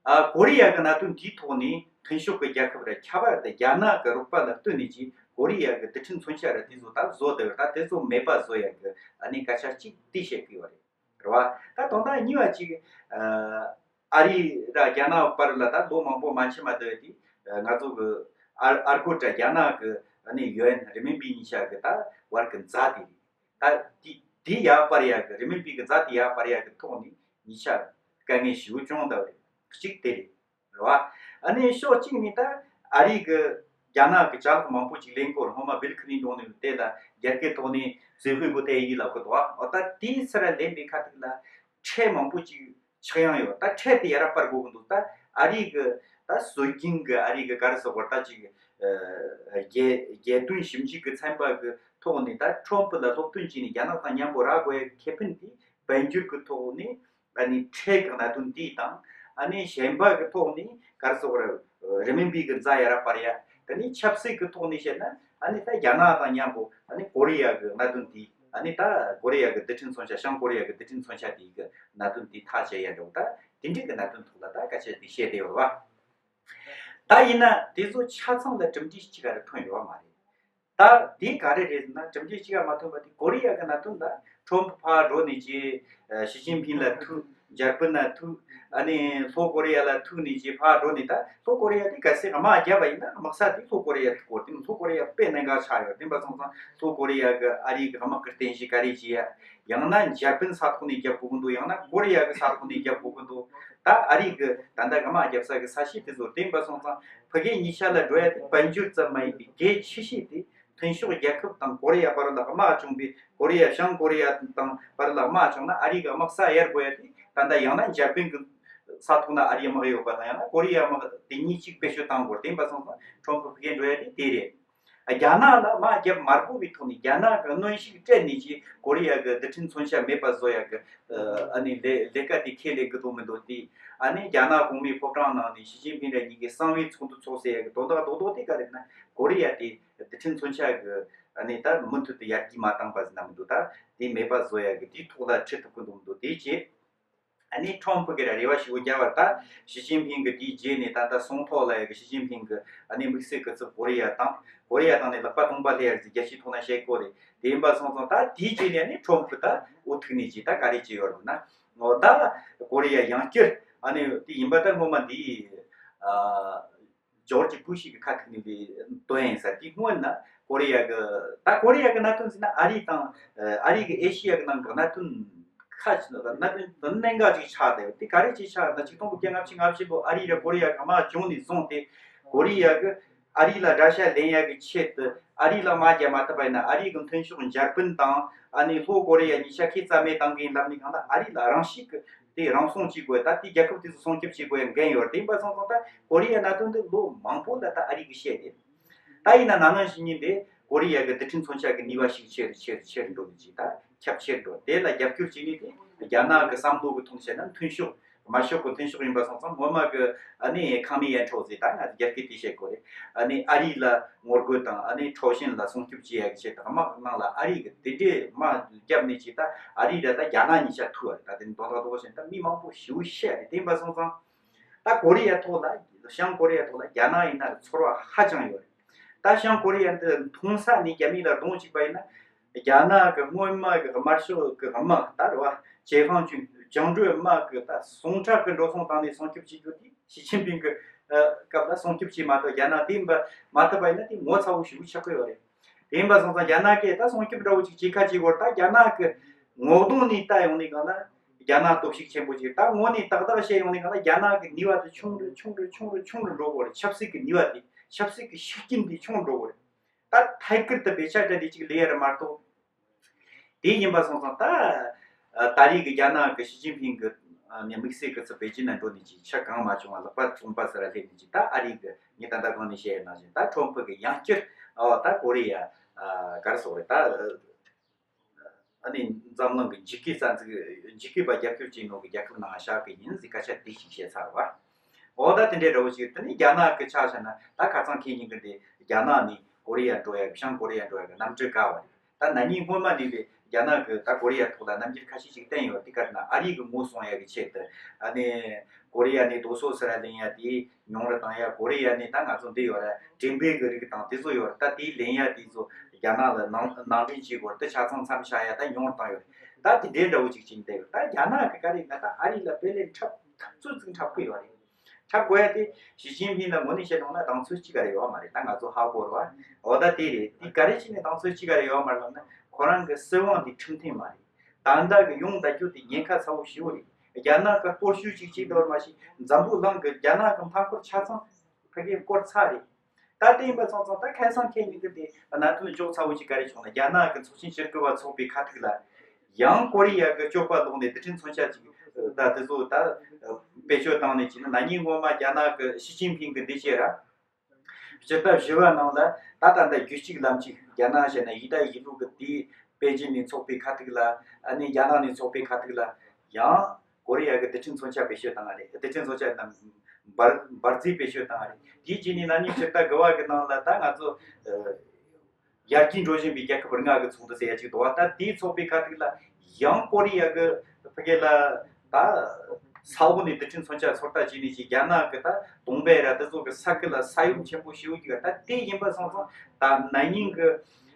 ཨ། ཀོ་རི་ཡ་གི་གནད་དོན་དེའི་ཐོག་ནས་མཐུན་ཕྱོགས་ཀྱི་རྒྱལ་ཁབ་ར། ཁྱད་པར་དུ་རྒྱ་ནག་གི་རོགས་པ་ལ་བསྟུན་ནས་ཀྱི་ཀོ་རི་ཡ་གི་རྡུལ་ཕྲན་མཚོན་ཆ་ར་དེ་ཚོ་ད་བཟོ་བསྡད་ཡོད། ད་དེ་ཚོ་མེད་པ་བཟོ་ཡ་གི་ཨ་ནི་སྐད་ཆ་གཅིག་དེ་བཤད་གི་ཡོད་རེད། རེད་བ། ད་དོན་དག་གཉིས་པ་གཅིག་ཨ། ཨ་རི་ར་རྒྱ་ནག་བར་ལ་ད་ལོ་མང་པོ་མ་ཕྱིན་མ་འདི་དེ་ང་ཚོ་གི་ཨར་ཨར་ཀོ་ཊ་རྒྱ་ནག་གི་ཨ་ནི་ཡུ་ཨེན་རི་མིན་པི་ཉིས་ཆ་གི་ད་བར་གི་མཛའ་དེ་རེད། ད་དེ་དེ་ཡར་སྤར་ཡ་གི། རི་མིན་པི་གི་མཛའ་དེ་ཡར་སྤར་ཡ་གི་ཐོག་ནས་ཉིས་ཆ་དཀའ་ངལ་ཞེ་པོ་བྱུང་བསྡད་པ་རེད། གཅིག་དེ་རེད། རེད་བ། ཨ་ནི་ཕྱོགས་གཅིག་ནས་ད་ཨ་རི་གི་རྒྱ་ནག་གི་ཅ་ལག་མང་པོ་ཅིག་ལེན་གོ་ར། སྔོན་མ་བིལ་ཁི་ལིན་ཏོན་ནས་དེ་ལ་རྒྱ་སྐད་ཐོག་ནས་ཟི་ཧུའེ་གོ་ཏའེ་ཡི་ལབ་གི་འདུག་བ། འོ་ད་དེའི་ཚུར་ལེན་པའི་ཁ་ཐུག་ལ་ཁྲལ་མང་པོ་ཅིག་ཆག་ཡང་ཡོད། ད་ཁྲལ་དེ་ཡར་སྤར་དགོས་ཀྱི་འདུག་ད་ཨ་རི་གི་ད་སྲོལ་རྒྱུན་གི་ཨ་རི་གི་ག་རེ་ཟེར་དགོས་རེད། ད་ཅིག་ཨ། རྒྱལ་རྒྱལ་དོན་ཞིབ་འཇུག་གི་ཚན་པ་གི་ཐོག་ནས་ད་ཁྲོམ་ཕུ་ལ་སློབ་སྟོན་བྱས་ནས་རྒྱ་ནག་དང་མཉམ་པོ་ར་དགོས་ཡ་ཁེ་ཕན་དེ་དཔལ་འབྱོར་གི་ཐོག་ནས། ཨ་ནི་ཁྲལ་གི་གནད་དོན་དེ་དང་། ཨ་ནི་གཞན་པ་གི་ཐོག་ནས་ག་རེ་ཟེར་དགོས་རེད། རི་མིན་པི་གི་མཛའ་ཡར་སྤར་ཡ། དེ་ནས་ཆབ་སྲིད་གི་ཐོག་ནས་བཤད་ན། ཨ་ནི་ད་རྒྱ་ནག་དང་མཉམ་པོ་ཨ་ནི་ཀོ་རི་ཡ་གི་གནད་དོན་དེ། ཨ་ནི་ད་ཀོ་རི་ཡ་གི་རྡུལ་ཕྲན་མཚོན་ཆ། བྱང་ཀོ་རི་ཡ་གི་རྡུལ་ཕྲན་མཚོན་ཆ་དེ་གི་གནད་དོན་དེ་ཐག་བཅད་ཡ་འདྲ་བོ། ད་དེ་འདྲའི་གི་གནད་དོན་ཐོག་ལ་ད་སྐད་ཆ་དེ་བཤད་བསྡད་ཡོད་རེད་བ། ད་ཡིན་ན་དེ་ཚོ་ཆ་ཚང་ལ་གྲུབ་འབྲས་གཅིག་ག་རེ་ཐོན་ཡོད་བ་མ་རེད། ད་དེ་ག་རེ་རེད་ཟེར་ན། གྲུབ་འབྲས་གཅིག་ཡང་མ་ཐོན་པ་དེ་ཀོ་རི་ཡ་གི་གནད་དོན། ད་ཁྲོམ་ཕུ་ཕར་འགྲོ་ནས་ཀྱི་ཨ། ཞི་ཅིན་ཕིང་ལ་ཐུག་འཇར་པན་ལ་ཐུག་ཨ་ནི་ལྷོ་ཀོ་རི་ཡ་ལ་ཐུག་ནས་ཀྱི་ཕར་འགྲོ་ནས། ད་ལྷོ་ཀོ་རི་ཡ་དེ་གལ་སྲིད་དམག་བརྒྱབ་པ་ཡིན་ན་དམག་ས་དེ་ལྷོ་ཀོ་རི་ཡ་ཐུག་གོ། དེ་ནི་ལྷོ་ཀོ་རི་ཡ་དཔེ་གནད་འགག་ཆགས་ཡོད། དེ་འབའ་སོང་ཙང་ལྷོ་ཀོ་རི་ཡ་གི་ཨ་རི་གི་དམག་གི་རྟེན་གཞི་ག་རེ་བྱེད་ཡ། ཡང་ན་འཇར་པན་ས་ཐོག་ནས་བརྒྱབ་དགོས་ཀྱི་འདུག་ཡང་ན་ཀོ་རི་ཡ་གི་ས་ཐོག་ནས་བརྒྱབ་དགོས་ཀྱི་འདུག་ད་ཨ་རི་གི་ད་ལྟ་གི་དམག་རྒྱབ་ས་གི་ས་གཞི་དེ་ཚོ། དེ་འབའ་སོང་ཙང་ཕ་གི་གཉིས་ཆ་ལ་འགྲོ་ཡ་དེ་དཔལ་འབྱོར་ཙམ་མ་ཡིན་པའི་གལ་ཆེ་ཤོས་དེ། མཐུན་ཕྱོགས་རྒྱལ་ཁབ་དང་ཀོ་རི་ཡ་བར་ལ་དམག་བྱུང་བའི། ཀོ་རི་ཡ་བྱང་ཀོ་རི་ཡ་དང་བར་ལ་དམག་བྱུང་ན་ཨ་རི་གི་དམག་ས་གཡར་དགོས་ཡ་དེ། ད་ལྟ་ཡང་ན་འཇར་པན་གི་ས་ཐོག་ན་ཨ་རིའི་དམག་ཡོད་པ་དང་། ཡང་ན་ཀོ་རི་ཡ་དམག་དེ་གཉིས་གཅིག་བེད་སྤྱོད་བཏང་དགོས། དེ་འབའ་སོང་ཙང་ཁྲོམ་ཕུ་ཕ་གི་འགྲོ་ཡ་དེ་དེ་རེད། རྒྱ་ནག་ལ་དམག་རྒྱབ་མ་དགོས་པའི་ཐོག་ནས། རྒྱ་ནག་གི་གནོན་ཤུགས་སྤྲད་ནས་ཀྱི་ཀོ་རི་ཡ་གི་རྡུལ་ཕྲན་མཚོན་ཆ་མེད་པ་བཟོ་ཡ་གི་ཨ་ནི་ལས་ལས་ཀ་དེ་ཁས་ལེན་གི་འདུག་མི་འདུག་དེ། ཨ་ནི་རྒྱ་ནག་གོང་མའི་ཕོ་བྲང་ནང་ནས་ཞི་ཅིན་ཕིང་ར་གཉིས་ཀྱི་གསང་བའི་ཚོགས་འདུ་ཚོགས་ཟེར་ཡ་གི་དོན་དག་རྡོག་རྡོག་དེ་ག་རེ་ན། ཀོ་རི་ཡ་དེ་རྡུལ་ཕྲན་མཚོན་ཆ་གི་ཨ་ནི་ད་མུ་མཐུད་དུ་ཡར་རྒྱས་མ་བཏང་པ་ཟེར་ན་མི་འདུག་ད་དེ་མེད་པ་བཟོ་ཡ་གི་དེའི་ཐོག་ལ་ཁྲིད་ཐུབ་གི་འདུག་མི་འདུག་དེ་བྱས། ཨ་ནི་ཁྲོམ་ཕུ་གི་ར་རེ་བ་ཞེ་པོ་རྒྱབ་པ། ད་ཞི་ཅིན་ཕིང་གི་དེའི་རྗེས་ནས་ད་ལྟ་སུང་ཐོག་ལ་ཡ་གི་ཞི་ཅིན་ཕིང་གི་ཨ་ནི་དམིགས་བསལ་གི་ཚུར་ཀོ་རི་ཡ་དང་། ཀོ་རི་ཡ་དང་ནི་ལག་པ་སྟོང་པ་ལྷེ་ཡར་ཟི་རྒྱལ་སྤྱིའི་ཐོག་ན་བཤད་གོ་རེད། དེ་ཡིན་པ་སོང་ཙང་ད་དེའི་རྗེས་ནས་ཨ་ནི་ཁྲོམ་ཕུ་ད་འུ་ཐུག་ནས་ཀྱི་ད་ག་རེ་བྱས་ཡོད་རེད་ན། འོ་ད་ཀོ་རི་ཡ་ཡང་བསྐྱར་ཨ་ནི་དེ་ཡིན་པ། ད་སྔོན་མ་འདི་ཨ། ཇོར་ཇི་བུ་ཤི་གི་ཁ་ཐུག་ནས་ལས་དོན་ཡིན་ས། དེ་སྔོན་ན་ཀོ་རི་ཡ་གི། ད་ཀོ་རི་ཡ་གི་གནད་དོན་ཟེར་ན་ཨ་རི་དང་ཨ་རི་གི་ཨེ་ཤི་ཡ་གི་ནང་གི་གནད་དོན་ཁ་ཅིག་ན་གནད་དོན་གནད་འགག་ཅིག་ཆགས་བསྡད་ཡོད། དེ་ག་རེ་ཅིག་ཆགས་ན། ཆིག་སྟོང་དགུ་བརྒྱ་ལྔ་བཅུ་ང་བཞི་ལོ་ཨ་རི་ར་ཀོ་རི་ཡ་གི་དམག་བྱུང་ནས་བཟུང་སྟེ། ཀོ་རི་ཡ་གི་ཨ་རི་ལ་དགྲ་ཤ་ལེན་ཡ་གི་ཆེད་དུ་ཨ་རི་ལ་དམག་རྒྱག་མ་ཐུབ་པ་ཡིན་ན། ཨ་རི་གི་མཐུན་ཕྱོགས་འཇར་པན་དང་ཨ་ནི་ལྷོ་ཀོ་རི་ཡ་གཉིས་ཆ་ཁྱེད་རྩ་མེད་བཏང་གི་ཡིན་ལབ་ནས། གང་ལྟར་ཨ་རི་ལ་རང་ཤུགས་ཀྱི་དེ་རང་སྲུང་བྱེད་དགོས། ད་དེ་རྒྱལ་ཁབ་དེ་ཚོ་སྲུང་སྐྱོབ་བྱེད་དགོས་ཡ་འགན་ཡོད་རེད། དེ་ཡིན་པ་སོང་ཙང་ད་ཀོ་རི་ཡ་གནད་དོན་འདི་ལོ་མང་པོ་ལ་ད་ཨ་རི་གིས་བཤད་དེ། ད་ཡིན་ན་ན་ནིང་གཞེས་ནིང་དེ་ཀོ་རི་ཡ་གི་རྡུལ་ཕྲན་མཚོན་ཆ་གི་ནུས་པ་ཤུགས་ཆེ་རུ་ཆེ་རུ་ཆེ་རུ་འགྲོ་གི་ཅིག་ད་ཁྱབ་ཆེ་རུ་འགྲོ། དེ་ལ་རྒྱབ་སྐྱོར་བྱེད་ནི་དེ་རྒྱ་ནག་གི་བསམ་བློ་གི་ཐོག་བཤད་ན་མཐུན་ཕྱོགས། དམར་ཤོག་གི་མཐུན་ཕྱོགས་ཡིན་པ་སོང་ཙང་། སྔོན་མ་གི་ཨ་ནི་ཁང་མིག་ཡན་ཁྲོ་ཟེར། ད་ང་ཚོ་རྒྱ་སྐད་དེ་བཤད་དགོས་རེད། ཨ་ནི་ཨ་རི་ལ་ངོ་རྒོལ་དང་། ཨ་ནི་ཁྲའོ་ཞན་ལ་སྲུང་སྐྱོབ་བྱེད་ཡ་གི་ཆེད་དུ་དམག་ནང་ལ་ཨ་རི་གི་དེ་འདྲའི་དམག་བརྒྱབ་ནས་ཅིག་ད་ཨ་རི་ར་ད་རྒྱ་ནག་གཉིས་ཆ་ཐུག་པ་རེད། ད་དེ་ནི་དོན་དག་རྡོག་རྡོག་བཤད་ན་ད་མི་མང་པོ་ཞེ་པོ་བཤད་རེད། དེ་ཡིན་པ་སོང་ཙང་ད་ཀོ་རི་ཡ་ཐོག་ལ། བྱང་ཀོ་རི་ཡ་ཐོག་ལ་རྒྱ་ནག་ཡིན་ན་ཚོར་བ་ཧ་ཅང་ཡོད་རེད། ད་བྱང་ཀོ་རི་ཡ་འདི་མཐོང་ས་ནས་རྒྱ་མི་ལ་གདོང་གཅིག་པ་ཡིན་ན། རྒྱ་ནག་གི་སྔོན་མ་གི་དམར་ཤོག་གི་དམག་ད་རེད་བ།解放军བཅིངས་འགྲོལ་དམག་གི་ད་ཟུངས་ཁྲག་གི་འགྲོ་སོང་བཏང་ནས་སྲུང་སྐྱོབ་བྱེད་རྒྱུ་དེ་ཞི་ཅིན་ཕིང་གི་ཨ་སྐབས་ལ་སྲུང་སྐྱོབ་བྱེད་མ་ཐུབ། རྒྱ་ནག་དེ་འབའ་མ་ཐུབ་པ་ཡིན་ན་དེ་ངོ་ཚ་བོ་ཞེ་པོ་ཆགས་ཀྱི་ཡོད་རེད། དེ་ཡིན་པ་སོང་ཙང་རྒྱ་ནག་གིས་ད་སྲུང་སྐྱོབ་འདྲ་བོ་ཅིག་བྱེད་ཁ་བྱེད་སྐོར། ད་རྒྱ་ནག་གི་ངོ་གདོང་ནས་ལྟ་ཡོང་ནས་གང་ལ་རྒྱ་ནག་སྟོབས་ཤུགས་ཆེན་པོ་ཅིག་ད་ངོ་ནས་ཏག་ཏག་བཤད་ཡོང་ནས་གང་ལ་རྒྱ་ནག་གི་ནུས་པ་དེ་ཆུང་རུ་ཆུང་རུ་ཆུང་རུ་ཆུང་རུ་འགྲོ་གི་ཡོད་རེད། ཆབ་སྲིད་ཀྱི་ནུས་པ་དེ། ཆབ་སྲིད་ཀྱི་ཤུགས་རྐྱེན་དེ་ཆུང་རུ་འགྲོ་གི་ཡོད་རེད། ད་ཐད་ཀར་དུ་བེད་སྤྱད་བྱས་ཏེ་ཅིག་ལས་ཡ་རེད་མ་གཏོགས། དེ་ཡིན་པ་སོང་ཙང་ད་ཨ་ད་རེས་ཀྱི་རྒྱ་ནག་གི་ཞི་ཅིན་ཕིང་གི་ཨ་ནི་དམིགས་བསལ་གྱི་ཚུར་པེ་ཅིན་ན་འགྲོ་ནས་ཅིག་ཕྱིར་གང་མ་བྱུང་བ། ལག་པ་སྟོང་པ་ཟེར་ར་སླེབས་ནས་ཅིག་ད་ཨ་རི་གི་ངས་ད་ལྟ་གོང་ནས་བཤད་ཡ་ནང་བཞིན་ད་ཁྲོམ་ཕུ་གི་ཡང་བསྐྱར་ཨ་ད་ཀོ་རི་ཡ་ ཨ་ག་རེ་ཟེར་དགོས་རེད་ད། ཨ་ནི་འཛམ་གླིང་གི་འཇིགས་སྐུལ་རྩ་འཛུགས། འཇིགས་སྐུལ་པ་རྒྱབ་སྐྱོར་བྱེད་མཁན་གྱི་རྒྱལ་ཁབ་ནང་བཞག་གི་ཡིན་ཟེར་སྐད་ཆ་དེ་ཞིག་བཤད་ཚར་བ། འོ་ད་དེ་འདྲའི་འདྲ་བོ་ཅིག་དེ་ནས་རྒྱ་ནག་གི་ཆ་བཞག་ན་ད་ཁ་སང་ཁེ་ཉིན་གི་དེ་རྒྱ་ནག་ནས་ཀོ་རི་ཡ་འགྲོ་ཡ་གི། བྱང་ཀོ་རི་ཡ་འགྲོ་ཡ་གི་གནམ་གྲུ་བཀག་པ་རེད། ད་ན་ནིང་སྔོན་མ་ནས་ལས་རྒྱ་ནག་གི་ད་ཀོ་རི་ཡ་ཐོག་ལ་རྣམ་འགྱུར་ཁ་ཤས་ཅིག་བསྟན་ཡོད། དེ་ག་རེ་ན་ཨ་རི་གི་ངོ་སྲུང་ཡ་གི་ཆེད་དུ། ཨ་ནི་ཀོ་རི་ཡ་ནས་རྡོ་སོལ་ཟེར་ཡ་ལེན་ཡ་དེ་ཉུང་རུ་བཏང་ཡ། ཀོ་རི་ཡ་ནས་ད་ང་ཚོ་འདི་ཡོད་ར་དྲན་པའི་གི་རིགས་དང་དེ་ཚོ་ཡོད་ར། ད་དེ་ལེན་ཡ་དེ་ཚོ་རྒྱ་ནག་ལ་ནང་ནང་འདྲེན་བྱེད་དགོས་ར། ད་ཆ་ཚང་མཚམས་བཞག་ཡ་ད་ཉུང་རུ་བཏང་ཡོད་རེད། ད་དེ་འདྲའི་འདྲ་བོ་ཅིག་ཅིག་བསྡད་ཡོད། ད་རྒྱ་ནག་གི་ག་རེ་ན་ད་ཨ་རི་ལ་དཔེ་ལེན་འཁྲབ་འཐབ་རྩོད་ཅིག་འཁྲབ་གི་ཡོད་རེད། འཁྲབ་དགོས་ཡ་དེ་ཞི་ཅིན་ཕིང་ལ་དངོས་གནས་བཤད་ཡོང་ན་གདེང་ཚོད་ཅིག་ག་རེ་ཡོད་མ་རེད། ད་ང་ཚོ་ཧ་གོ་རེད་བ། འོ་ད་དེ་རེད། དེ་ག་རེ་བྱས་ནས་གདེང་ཚོད་ཅིག་ག་རེ་ཡོད་མ་རེད་ལབ་ན། ཁོ་རང་གི་སྲིད་དབང་དེ་ཁྲིམས་མཐུན་མ་རེད། ད་ལྟ་གི་ཡོང་བསྡད་རྒྱུ་དེ་ཉེན་ཁ་ཚ་བོ་ཞེ་པོ་རེད། རྒྱ་ནག་གི་སྟོབས་ཤུགས་ཅིག་ཅིག་འདོར་མ་ཤེས། འཛམ་བུ་གླིང་གི་རྒྱ་ནག་གི་མཐའ་འཁོར་ཆ་ཚང་ཕ་གིར་བསྐོར་ཚར་རེད། ད་དེ་ཡིན་པ་སོང་ཙང་ད་ཁ་སང་ཁེ་ཉིན་དེ་དེ་གནད་དོན་ཅུང་ཚ་བོ་ཅིག་ག་རེ་བྱུང་ན། རྒྱ་ནག་གི་ཚོགས་ཆེན་བཅུ་དགུ་པ་ཚོགས་པའི་ཁ་ཐུག་ལ་ཡང་ཀོ་རི་ཡ་གི་སྤྱོད་པ་ལོག་ནས་རྡུལ་ཕྲན་མཚོན་ཆ་ཅིག་ད་དེ་ཚོ་ད་བེད་སྤྱོད་བཏང་ནས་ཅིག་ན་ན་ནིང་སྔོན་མ་རྒྱ་ནག་གི་ཞི་ཅིན་ཕིང་གི་འདི་བྱས་ར། སྤྱི་ཟླ་བཞི་པ་ནང་ལ་ད་ད་ལྟ་རྒྱུད་གཅིག་ལམ་གཅིག་རྒྱ་ནག་བྱས་ན་ཡིག་ད་ཡིག་ལུགས་ཀྱི་དེའི་པེ་ཅིན་ནས་ཚོགས་པའི་ཁ་ཐུག་ལ། ཨ་ནི་རྒྱ་ནག་ནས་ཚོགས་པའི་ཁ་ཐུག་ལ་ཡང་ཀོ་རི་ཡ་གི་རྡུལ་ཕྲན་མཚོན་ཆ་བེད་སྤྱོད་བཏང་བ་རེད། རྡུལ་ཕྲན་མཚོན་ཆ་དང་འབར་འབར་རྫས་བེད་སྤྱོད་བཏང་བ་རེད། དེའི་རྗེས་ནས་ན་ནིང་སྤྱི་ཟླ་དགུ་པ་གི་ནང་ལ་ད་ང་ཚོ་ཨ་ཡར་རྒྱས་འགྲོ་བཞིན་པའི་རྒྱལ་ཁབ་ལྔ་གི་ཚོགས་འདུ་ཟེར་ཡ་ཅིག་འདུག་བ། ད་དེའི་ཚོགས་པའི་ཁ་ཐུག་ལ་ཡང་ཀོ་རི་ཡ་གི་ཕ་གི་ལ་ད་ས་འོག་ནས་རྡུལ་ཕྲན་མཚོན་ཆ་ཚོད་ལྟ་བྱས་ནས་ཅིག་རྒྱ་ནག་གི་ད་དུང་དཔོན་ར་དེ་ཚོ་གི་ས་ཁུལ་ལ་ས་ཡོམ་ཆེན་པོ་ཞེ་པོ་ཅིག་ད་དེ་ཡིན་པ་སོང་ཙང་ད་ན་ནིང་གི་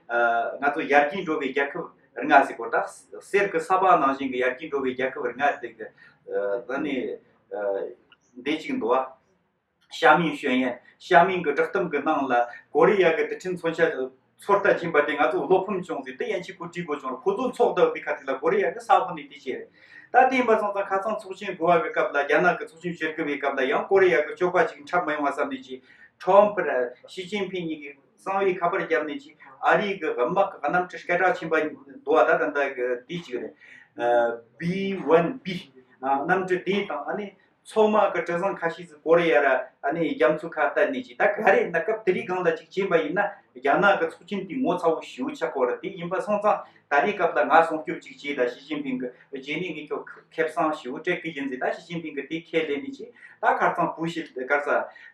ཨ་ང་ཚོ་ཡར་རྒྱས་འགྲོ་བའི་རྒྱལ་ཁབ་ལྔ་ཟེར་གོ། ད་གསེར་གི་ས་ཕག་ནང་བཞིན་གི་ཡར་རྒྱས་འགྲོ་བའི་རྒྱལ་ཁབ་ལྔ་དེ་གི་ཨ་ད་ནི་ཨ་འདི་ཅིག་འདུག་བ། 下面宣言། 下面གི་བསྒྲགས་གཏམ་གི་ནང་ལ་ཀོ་རི་ཡ་གི་རྡུལ་ཕྲན་མཚོན་ཆ་ཚོད་ལྟ་བྱིན་པ་དེ་ང་ཚོ་བློ་ཕམ་བྱུང་ཟེར། དེ་ཡན་ཆད་ཁོ་བྲིས་དགོས་བྱུང་རེད། ཁོ་ཚོ་ཚོགས་བསྡད་པའི་ཁ་ཐུག་ལ་ཀོ་རི་ཡ་གི་ས་འོག་ནས་དེ་བྱས་རེད། ད་དེ་ཡིན་པ་སོང་ཙང་ཁ་སང་ཚོགས་ཆེན་དགུ་པ་གི་སྐབས་ལ་རྒྱ་ནག་གི་ཚོགས་ཆེན་བཅུ་དགུ་པའི་སྐབས་ལ་ཡང་ཀོ་རི་ཡ་གི་སྤྱོད་པ་ཅིག་འཁྲབ་མ་ཡོང་བ་བསམ་ནས་ཅིག་ཁྲོམ་ཕུ་ར་ཞི་ཅིན་ཕིང་གཉིས་ཀྱིས་གསང་བའི་ཁ་པར་བརྒྱབ་ནས་ཅིག་ཨ་རིའི་གི་དམག་གི་གནམ་གྲུ་སྐད་གྲགས་ཆེན་པོ་འདུག་བ། ད་ད་ལྟ་གི་དེ་ཅིག་རེད། B one B གནམ་གྲུ་དེ་དང་ཨ་ནི། མཚོ་དམག་གི་གྲུ་གཟིངས་ཁ་ཤས་ཤིག་ཀོ་རི་ཡ་ར་ཨ་ནི་རྒྱ་མཚོ་ཁ་བསྟན་ནས་ཅིག་ད་ག་རེ་ན་སྐབས་དེ་རིང་སྒང་ལ་ཅིག་བྱས་པ་ཡིན་ན་རྒྱ་ནག་གི་ཚོགས་ཆེན་དེ་ངོ་ཚ་བོ་ཞེ་པོ་ཆགས་ཀྱི་ཡོད་རེད། དེ་ཡིན་པ་སོང་ཙང་ད་རེས་སྐབས་ལ་ང་སྲུང་སྐྱོབ་ཅིག་བྱས། ད་ཞི་ཅིན་ཕིང་གི་རྗེས་ནས་ངས་ཁྱོད་ཁེ་བཟང་ཞེ་པོ་སྤྲད་གི་ཡིན་ཟེར། ད་ཞི་ཅིན་ཕིང་གི་དེ་ཁས་ལེན་ནས་ཅིག་ད་ཁ་རྩང་བུ་ཞིག་གར་ས་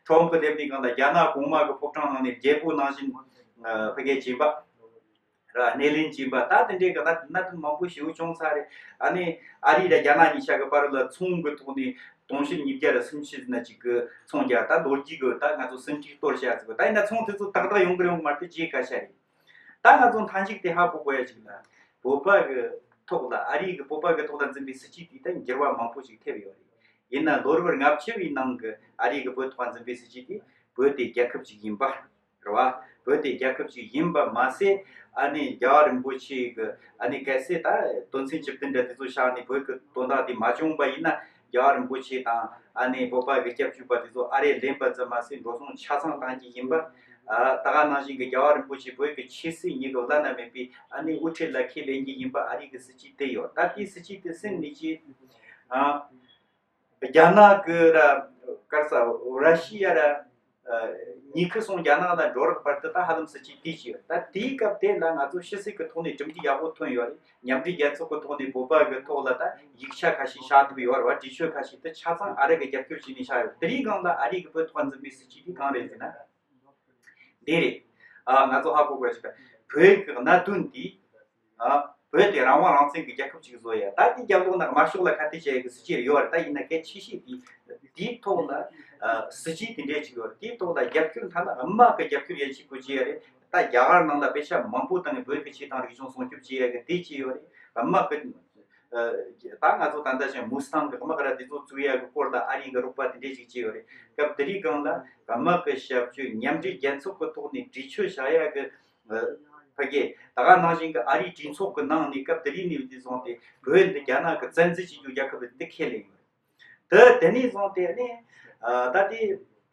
ཁྲོམ་ཕུ་སླེབས་དུས་སྒང་ལ་རྒྱ་ནག་གོང་མ་གི་ཕོ་བྲང་ནང་ནས་རྒྱལ་པོ་ནང་བཞིན་ཕ་གིར་བྱས་པ། ར་སྣེ་ལེན་བྱས་པ། ད་དེ་འདྲའི་གི་གནད་གནད་དོན་མང་པོ་ཞེ་པོ་བྱུང་ཚར་རེད། ཨ་ནི་ཨ་རི་དང་རྒྱ་ནག་གཉིས་ཆ་གི་བར་ལ་ཚོང་གི་ཐོག་ནས་དུང་ཕྱུར་ཉིས་བརྒྱ་ར་སུམ་ཅུ་ཟིན་ན་ཅིག་གི་ཚོང་རྒྱག་ད་ལོ་རྒྱུས་གི་ད་ང་ཚོ་ཟིན་བྲིས་གཏོར་བྱ་ཟིག་ད་ཡིན་ན་ཚོང་དེ་ཚོ་ཏག་ཏག་ཡོང་གི་རེད་ཡོང་མ་རེད་དེ་བརྗེད་ཁ་ཤས་རེད། ད་ང་ཚོ་མཐའ་མཇུག་དེ་ཧ་གོ་དགོས་ཡ་ཅིག་ལ་བོད་པ་གི་ཐོག་ལ་ཨ་རི་གི་བོད་པ་གི་ཐོག་ལ་འཛིན་པའི་སྲིད་ཇུས་དེ་ད་འགྱུར་བ་མང་པོ་ཞིག་ཐེབས་ཡོད་རེད། ཡིན་ན་ལོ་རབས་ལྔ་བཅུ་བའི་ནང་གི་ཨ་རི་གི་བོད་ཐོག་འཛིན་པའི་སྲིད་ཇུས་དེ་བོད་དེ་རྒྱལ་ཁབ་ཅིག་ཡིན་པ། རེད་བ། བོད་དེ་རྒྱལ་ཁབ་ཅིག་ཡིན་པ་མ་ཟད། ཨ་ནི་རྒྱལ་བ་རིན་པོ་ཆེ་གི་ཨ་ནི་གལ་སྲིད་ད་དོན་ཚན་བཅུ་བདུན་འདྲ་དེ་ཚོ་བཞག་ནས་བོད་ཀྱི་དོན་དག་དེ་མ་བྱུང་བ་ཡིན་ན། རྒྱལ་བ་རིན་པོ་ཆེ་དང་ཨ་ནི་བོད་པ་གི་སྐྱབས་བཅོལ་བ་དེ་ཚོ་ཨ་རིར་ལེན་པ་ཙམ་མ་ཟད་འགྲོ་སོང་ཆ་ཚང་བཏང་གི་ཡིན་པ། ཨ་ད་ག་ནང་བཞིན་གི་རྒྱལ་བ་རིན་པོ་ཆེ་བོད་ཀྱི་ཆོས་སྲིད་གཉིས་ཀྱི་བླ་ན་མེད་པའི་ཨ་ནི་དབུ་ཁྲིད་ལ་ཁས་ལེན་གྱི་ཡིན་པ་ཨ་རི་གི་སྲིད་ཇུས་དེ་ཡོད། ད་དེའི་སྲིད་ཇུས་དེ་ཟིན་ནས་ཀྱི་ཨ། རྒྱ་ནག་གི་ར་ག་རེ་ཟ་ར་ཤི་ཡ་ར་ཨ་ཉི་ཁུ་སོང་རྒྱ་ནག་ལ་འགྲོ་རག་བར་དུ་ད་ཧ་ལམ་སྲིད་ཇུས་དེ་བྱས་ཡོད། ད་དེའི་སྐབས་དེ་ལ་ང་ཚོ་ཕྱི་སྲིད་ཀྱི་ཐོག་ནས་གྲུབ་འབྲས་ཡག་པོ་ཐོན་ཡོད་རེད། མཉམ་འབྲེལ་རྒྱལ་ཚོགས་ཀྱི་ཐོག་ནས་བོད་པ་གི་ཐོག་ལ་ད་ཡིག་ཆ་ཁ་ཤས་བཞག་ཐུབ་ཡོད་རེད་བ། འབྲི་ཆོག་ཁ་ཤས་དེ་ཆ་ཚང་ཨ་རི་གི་རྒྱབ་སྐྱོར་བྱས་ནས་བཞག་ཡོད། དེ་རིང་སྒང་ལ་ཨ་རི་གི་བོད་ཐོག་འཛིན་པའི་སྲིད་ཇུས་དེ་གང་རེད་ཟེར་ན། འདི་རེད། ཨ་ང་ཚོ་ཧ་གོ་དགོས་ཞིག་བོད་ཀྱི་གནད་དོན་འདི། ཨ་བོད་དེ་རང་དབང་རང་བཙན་གྱི་རྒྱལ་ཁབ་ཅིག་བཟོ་ཡ། ད་འདི་རྒྱབ་ལོགས་ན་དམར་ཤོག་ལ་ཁ་གཏད་བྱེད་ཡ་གི་སྲིད་ཇུས་ཡོད་རེད། ད་ཡིན་ན་གལ་ཆེ་ཤོས་འདི་འདིའི་ཐོག་ལ་ཨ་སྲིད་ཇུས་དེ་འདྲས་ཅིག་ཡོད་རེད། དེའི་ཐོག་ལ་རྒྱབ་སྐྱོར་མཐའ་ན་དམག་གི་རྒྱབ་སྐྱོར་ཡ་ཅིག་དགོས་ཀྱི་ཡ་རེད། ད་རྒྱ་གར་ནང་ལ་དཔེ་ཆ་མང་པོ་བཏང་ནས་བོད་ཀྱི་ཆོས་དང་རིག་གཞུང་སྲུང་སྐྱོབ་བྱེད་ཡ་གི་དེ་ཅིག་ཡོད་རེད། དམག་གི་ད་ང་ཚོ་ད་ལྟ་བཞིན་མུ་སི་ཐང་གི་དམག་ར་དེ་ཚོ་བཙུགས་ཡ་གི་སྐོར་ལ་ཨ་རི་གི་རོགས་པ་དེ་འདྲས་ཅིག་བྱས་ཡོད་རེད། སྐབས་དེ་རིང་སྒང་ལ་དམག་གི་ཞབས་ཞུ་མཉམ་འབྲེལ་རྒྱལ་ཚོགས་ཀྱི་ཐོག་ནས་འབྲི་ཆོག་བྱ་ཡ་གི་ཕ་གི་ད་ག་ནང་བཞིན་གི་ཨ་རིའི་གྲོས་ཚོགས་ཀྱི་ནང་ནས་སྐབས་དེ་རིང་ནས་བཟུང་སྟེ་བོད་འདི་རྒྱ་ནག་གི་བཙན་འཛུལ་བྱེད་རྒྱུ་རྒྱལ་ཁབ་རེད་དེ་ཁས་ལེན་ཡོད་རེད། དེ་དེ་ནས་བཟུང་སྟེ་ནི་ད་ལྟའི་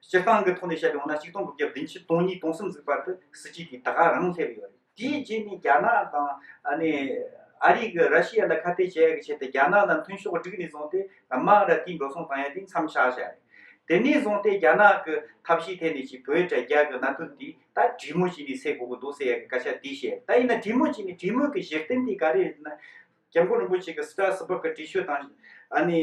སྤྱིར་བཏང་གི་ཐོག་ནས་བཤད་ཡོང་ན་ཆིག་སྟོང་དགུ་བརྒྱ་བདུན་ཅུ་དོན་གཉིས་དོན་གསུམ་ཟིག་བར་དུ་སྲིད་ཇུས་དེ་ད་ག་རང་སླེབས་ཡོད་རེད། དེའི་རྗེས་ནས་རྒྱ་ནག་དང་ཨ་ནི་ཨ་རི་གི་ར་ཤི་ཡ་ལ་ཁ་གཏད་བྱེད་ཡ་གི་ཆེད་དུ་རྒྱ་ནག་ལ་མཐུན་ཕྱོགས་བསྒྲིགས་ནས་བཟུང་སྟེ་དམག་ར་དེའི་འགྲོ་སོང་བཏང་ཡ་དེ་མཚམས་བཞག་བཞག་རེད། དེ་ནས་བཟུང་སྟེ་རྒྱ་ནག་གི་ཐབས་ཤེས་ཐད་ནས་ཀྱི་བོད་དང་རྒྱ་གི་གནད་དོན་དེ་ད་གྲོས་མོལ་བྱས་ནས་སེལ་དགོས་ཀྱི་འདུག་ཟེར་ཡ་གི་སྐད་ཆ་དེ་བཤད། ད་ཡིན་ན་གྲོས་མོལ་བྱས་ནས་གྲོས་མོལ་གྱི་གཞི་རྟེན་དེ་ག་རེ་རེད་ན། སྐྱབས་མགོན་རིན་པོ་ཆེ་གི་སི་ཏྲ་སི་པག་གི་གྲོས་ཆོད་དང་། ཨ་ནི་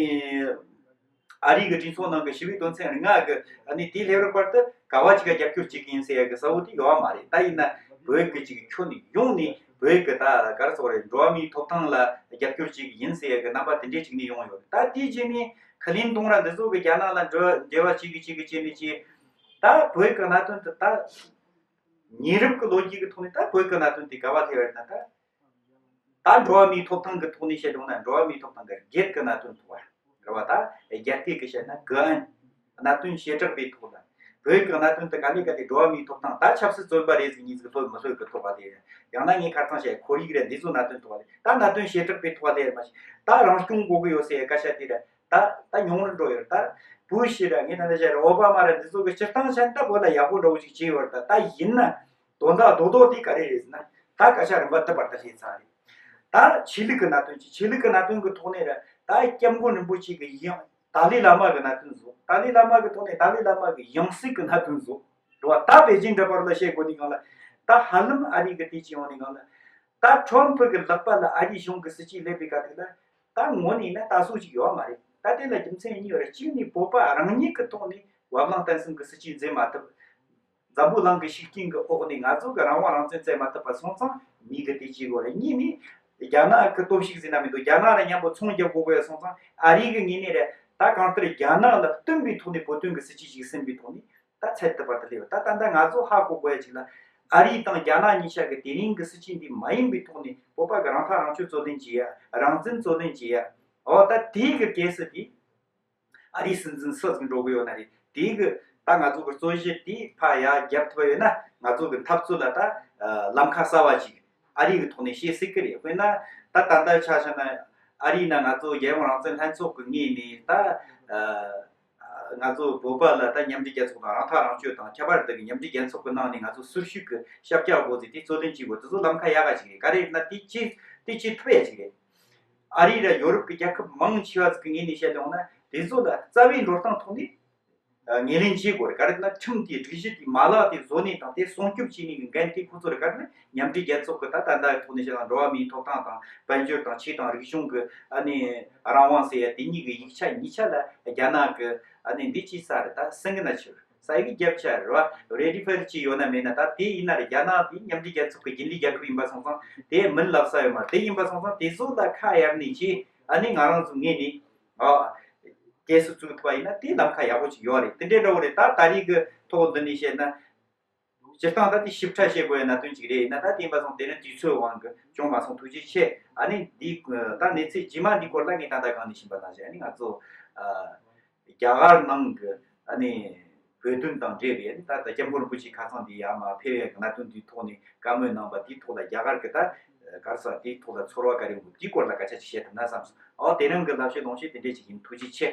ཨ་རིའི་གི་གྲོས་ཚོགས་ནང་གི་ཞི་བའི་དོན་ཚན་ལྔ་གི་ཨ་ནི་དེའི་སླེབས་རག་བར་དུ་ག་བ་ཅིག་ག་རྒྱབ་སྐྱོར་བྱེད་ཀྱི་ཡིན་ཟེར་ཡ་གི་གསལ་བོ་དེ་ཡོད་བ་མ་རེད། ད་ཡིན་ན་བོད་ཀྱི་ཅིག་ཁྱོན་ནས་ཡོང་ནས་བོད་ཀྱི་ད་ག་རེ་ཟེར་དགོས་རེད། འགྲོ་བ་མིའི་ཐོབ་ཐང་ལ་རྒྱབ་སྐྱོར་བྱེད་ཀྱི་ཡིན་ཟེར་ཡ་གི་རྣམ་པ་དེ་འདྲས་ཅིག་ནས་ཡོང་ཡོད་རེད། ད་དེའི་རྗེས་ནས་ཁི་ལིན་ཏུང་ར་འདི་ཚོ་གི་རྒྱ་ནག་ལ་འབྲེལ་བ་བྱེད་ཀྱི་བྱེད་ཀྱི་བྱེད་ནས་ཅིག་ད་བོད་ཀྱི་གནད་དོན་དེ་ད་ཉེ་རབས་ཀྱི་ལོ་རྒྱུས་ཀྱི་ཐོག་ནས་ད་བོད་ཀྱི་གནད་དོན་དེ་ག་བ་སླེབས་པ་རེད་ན། ད་ད་འགྲོ་བ་མིའི་ཐོབ་ཐང་གི་ཐོག་ནས་བཤད་འོང་ན། འགྲོ་བ་མིའི་ཐོབ་ཐང་གི་སྒེར་གྱི་གནད་དོན་ཐོག་བ་རེད་བ། ད་རྒྱ་སྐད་ཀྱི་བཤད་ན་གི་ཨན། གནད་དོན་བྱེ་བྲག་པའི་ཐོག་ལ་བོད་ཀྱི་གནད་དོན་དེ་ག་ལེ་ག་ལེ་འགྲོ་བ་མིའི་ཐོབ་ཐང་ད་ཆབ་སྲིད་བཙོན་པ་རེད་ཟེར་མཁན་ཟིག་ལྷོད་མི་ལྷོད་ཀྱི་ཐོག་ལ་དེ་རེད། ཡང་ན་ངས་ཁ་སང་བཤད་ཁོར་ཡུག་རེད། འདི་ཚོ་གནད་དོན་ཐོག་ལ་ད་གནད་དོན་བྱེ་བྲག་པའི་ཐོག་ལ་དེ་རེད། མ་གཞི་ད་རང་སྐྱོང་དགོས་ཀྱི་ཡོད་ཟེར་སྐད་ཆ་དེ་རེད། ད་ད་ཉུང་རུ་འགྲོ་ཡོད། ད་བོད་ཕྱི་ར་ངས་ད་ལྟ་བཤད་ར་ཨོ་བྷ་མ་ར་འདི་ཚོ་གི་སྤྱིར་བཏང་བཤད་ན་ད་བོད་ལ་ཡག་པོ་འདྲ་བོ་ཞིག་བྱས་ཡོད་རེད། ད་ད་ཡིན་ན། དོན་དག་རྡོག་རྡོག་དེ་ག་རེ་རེད་ཟེར་ན། ད་སྐད་ཆ་རིམ་པ་དུ་བར་དུ་སླེབས་ཚར་རེད། ད་ཆོས་ལུགས་ཀྱི་གནད་དོན་གྱི་ཆོས་ལུགས་ཀྱི་གནད་དོན་གྱི་ཐོག་ནས་ར། ད་སྐྱབས་མགོན་རིན་པོ་ཆེ་གི་ཡང་ཏཱ་ལའི་བླ་མ་གི་གནད་དོན་བཟོ། ཏཱ་ལའི་བླ་མ་གི་ཐོག་ནས་ཏཱ་ལའི་བླ་མ་གི་ཡང་སྲིད་ཀྱི་གནད་དོན་བཟོ། རེད་བ། ད་པེ་ཅིན་འདྲ་པར་ལ་བཤད་དགོས་དུས་སྒང་ལ། ད་ཧ་ལམ་ཨ་རི་གི་དེ་ཅི་ཡོང་དུས་སྒང་ལ། ད་ཁྲོམ་ཕུ་གི་ལག་པ་ལ་ཨ་རིའི་གཞུང་གི་སྲིད་ཇུས་སླེབས་པའི་སྐབས་དེ་ལ། ད་ངོ་ནས་ན་ལྟ་ཚུལ་ཅིག་ཡོད་མ་རེད། ད་དེ་ལ་རྒྱུ་མཚན་གཉིས་ཡོད་རེད། གཅིག་ནི་བོད་པ་རང་ཉིད་ཀྱི་ཐོག་ནས་བབ་བརླིང་བརྟན་གསུམ་གྱི་སྲིད་ཇུས་འཛིན་མ་ཐུབ། འཛམ་བུ་གླིང་གི་ཤུགས་རྐྱེན་གྱི་འོག་ནས་ང་ཚོ་གི་རང་དབང་རང་བཙན་བཙལ་མ་ཐུབ་པ་སོང་ཙང་མི་གི་དེ་བྱེད་དགོས་རེད། གཉིས་ནི་རྒྱ་ནག་གི་སྟོབས་ཤུགས་ཟེར་ན་མི་འདུག་རྒྱ་ནག་ར་མཉམ་པོ་ཚོང་རྒྱག་དགོས་དགོས་ཡ་སོང་ཙང་ཨ་རི་གི་ངོས་ནས་རེད། ད་གང་ལྟར་རྒྱ་ནག་ལ་བསྟུན་པའི་ཐོག་ནས་བོད་དོན་གྱི་སྲིད་ཇུས་ཤིག་སེམས་པའི་ཐོག་ནས་ད་ཚད་དུ་བར་དུ་སླེབས་པ། ད་ད་ལྟ་ང་ཚོ་ཧ་གོ་དགོས་ཡ་ཅིག་ལ། ཨ་རི་དང་རྒྱ་ནག་གཉིས་ཆ་གི་དེ་རིང་གི་སྲིད་ཇུས་འདི་མ་ཡིན་པའི་ཐོག་ནས་བོད་པ་གི་རང་ཐག་རང་གཅོད་རྩོད་ལེན་བྱེད་ཡ། རང་བཙན་རྩོད་ལེན་བྱེད་ཡ། འོ་ད་དེའི་གི་གལ་སྲིད་དེ། ཨ་རིའི་སྲིད་འཛིན་སུ་ཟིག་འགྲོ་གི་ཡོད་ན་རེད། དེའི་གི་ད་ང་ཚོ་གི་རྩོད་གཞི་དེ་ཕར་ཡར་རྒྱབ་ཐུབ་པ་ཡོད་ན། ང་ཚོ་གི་འཐབ་རྩོད་ལ་ད་ལམ་ཁ་གསར་བ་ཅིག་ཨ་རིའི་གི་ཐོག་ནས་བྱེད་སྲིད་གི་རེད། དཔེར་ན་ད་ད་ལྟ་ཆ་བཞག་ན་ཨ་རིའི་ནང་ང་ཚོ་རྒྱལ་ཡོངས་རང་བཙན་ལྷན་ཚོགས་གི་ངོས་ནས་ད་ང་ཚོ་བོད་པ་ལ་ད་མཉམ་འབྲེལ་རྒྱལ་ཚོགས་དང་རང་ཐག་རང་གཅོད་དང་ཁྱད་པར་དུ་གི་མཉམ་འབྲེལ་རྒྱལ་ཚོགས་གི་ནང་ནས་ང་ཚོ་ཟུར་ཞུགས་གི་ཞབས་བཀྱག་དགོས་ཟེར་དེ་རྩོད་ལེན་བྱེད་དགོས། དེ་ཚོ་ལམ་ཁ་ཡག་ག་ཅིག་རེད། ག་རེ་ཡིན་ན་དེ་བྱེད་དེ་བྱེད་ཐུབ་ཡ་ཅིག་རེད། ཨ་རི་ར་ཡོ་རོབ་ཀྱི་རྒྱལ་ཁབ་མང་ཆེ་བ་ཟིག་གི་ངོས་ནས་བཤད་ཡོང་ན། དེ་ཚོ་ལ་རྩ་བའི་འགྲོ་སྟངས་ཐོག་ནས་ངོས་ལེན་བྱེད་དགོས་རེད། ག་རེ་ན་ཁྲིམས་དེ་སྒྲིག་གཞི་དེ་མ་ལག་དེ་བཟོ་ནས་དང་དེ་སྲུང་སྐྱོབ་བྱེད་ནས་གི་འགན་དེ་ཁོ་ཚོ་རེད། ག་རེ་ན་མཉམ་འབྲེལ་རྒྱལ་ཚོགས་ཀྱི་ད་ད་ལྟ་ཐོག་ནས་བཤད་ན་འགྲོ་བ་མིའི་ཐོབ་ཐང་དང་དཔལ་འབྱོར་དང་ཆོས་དང་རིག་གཞུང་གི་ཨ་ནི་རང་དབང་ཟེར་ཡ་དེ་གཉིས་ཀྱི་ཡིག་ཆ་གཉིས་ཆ་ལ་རྒྱ་ནག་གི་ཨ་ནི་འདི་ཅི་ས་རེད། ད་སེང་གེ་ན་ཆུ་རེད། ས་ཡི་གི་རྒྱབ་ཆ་རེད་བ། རེ་ཏི་ཕའི་ཌི་བྱས་ཡོད་ན་མེད་ན། ད་དེ་ཡིན་ན་རེད། རྒྱ་ནག་དེ་མཉམ་འབྲེལ་རྒྱལ་ཚོགས་ཀྱི་རྒྱུན་ལས་རྒྱལ་ཁབ་ཡིན་པ་སོང་ཙང་དེ་མིན་ལབ་ས་ཡོད་མ་རེད། དེ་ཡིན་པ་སོང་ཙང་དེ་ཚོ་ལ་ཁ་གཡར་ནས་ཅི་ཨ་ནི་ང་རང་ཚོ་ངོས་ནས་ཨ་གལ་སྲིད་བཙུགས་ཐུབ་པ་ཡིན་ན་དེ་ལམ་ཁ་ཡག་པོ་ཅིག་ཡོད་རེད། དེ་འདྲའི་འདྲ་བོ་རེད། ད་ད་རེས་ཀྱི་ཐོག་འདི་ནས་བཤད་ན། སྤྱིར་བཏང་ད་དེ་ཞིབ་ཕྲ་བཤད་དགོས་ཡ་གནད་དོན་ཅིག་རེད། ཡིན་ན་ད་དེ་ཡིན་པ་སོང་དེ་ནི་དུས་ཚོད་དབང་གིས་བྱུང་མ་སོང་། ཐུགས་རྗེ་ཆེ། ཨ་ནི་འདི་ད་གནས་ཚུལ་རྗེས་མ་འདི་སྐོར་ལ་ངས་ད་ལྟ་གང་ནས་ཤེས་པ་ནང་བཞིན། ཨ་ནི་ང་ཚོ་ཨ། རྒྱ་གར་ནང་གི་ཨ་ནི་བོད་དོན་དང་འབྲེལ་བའི་ཨ་ནི་ད་ལྟ་སྐྱབས་མགོན་རིན་པོ་ཆེ་ཁ་སང་འདི་ཡར་མར་ཕེབས་ཡག་གི་གནད་དོན་འདིའི་ཐོག་ནས་བཀའ་མོལ་གནང་བ་དེའི་ཐོག་ལ་རྒྱ་གར་གི་ད་ག་རེ་ཟེར། དེའི་ཐོག་ལ་ཚོར་བ་ག་རེ་ཡོད་དེའི་སྐོར་ལ་སྐད་ཆ་ཅིག་བཤད་ཐུབ་ན་བསམ་སོང་། ཨོ་དེ་རིང་གི་ལབ་བཤད་ལུང་བཤད་དེ་འདྲས་ཅིག་ཡིན། ཐུགས་རྗེ་ཆེ།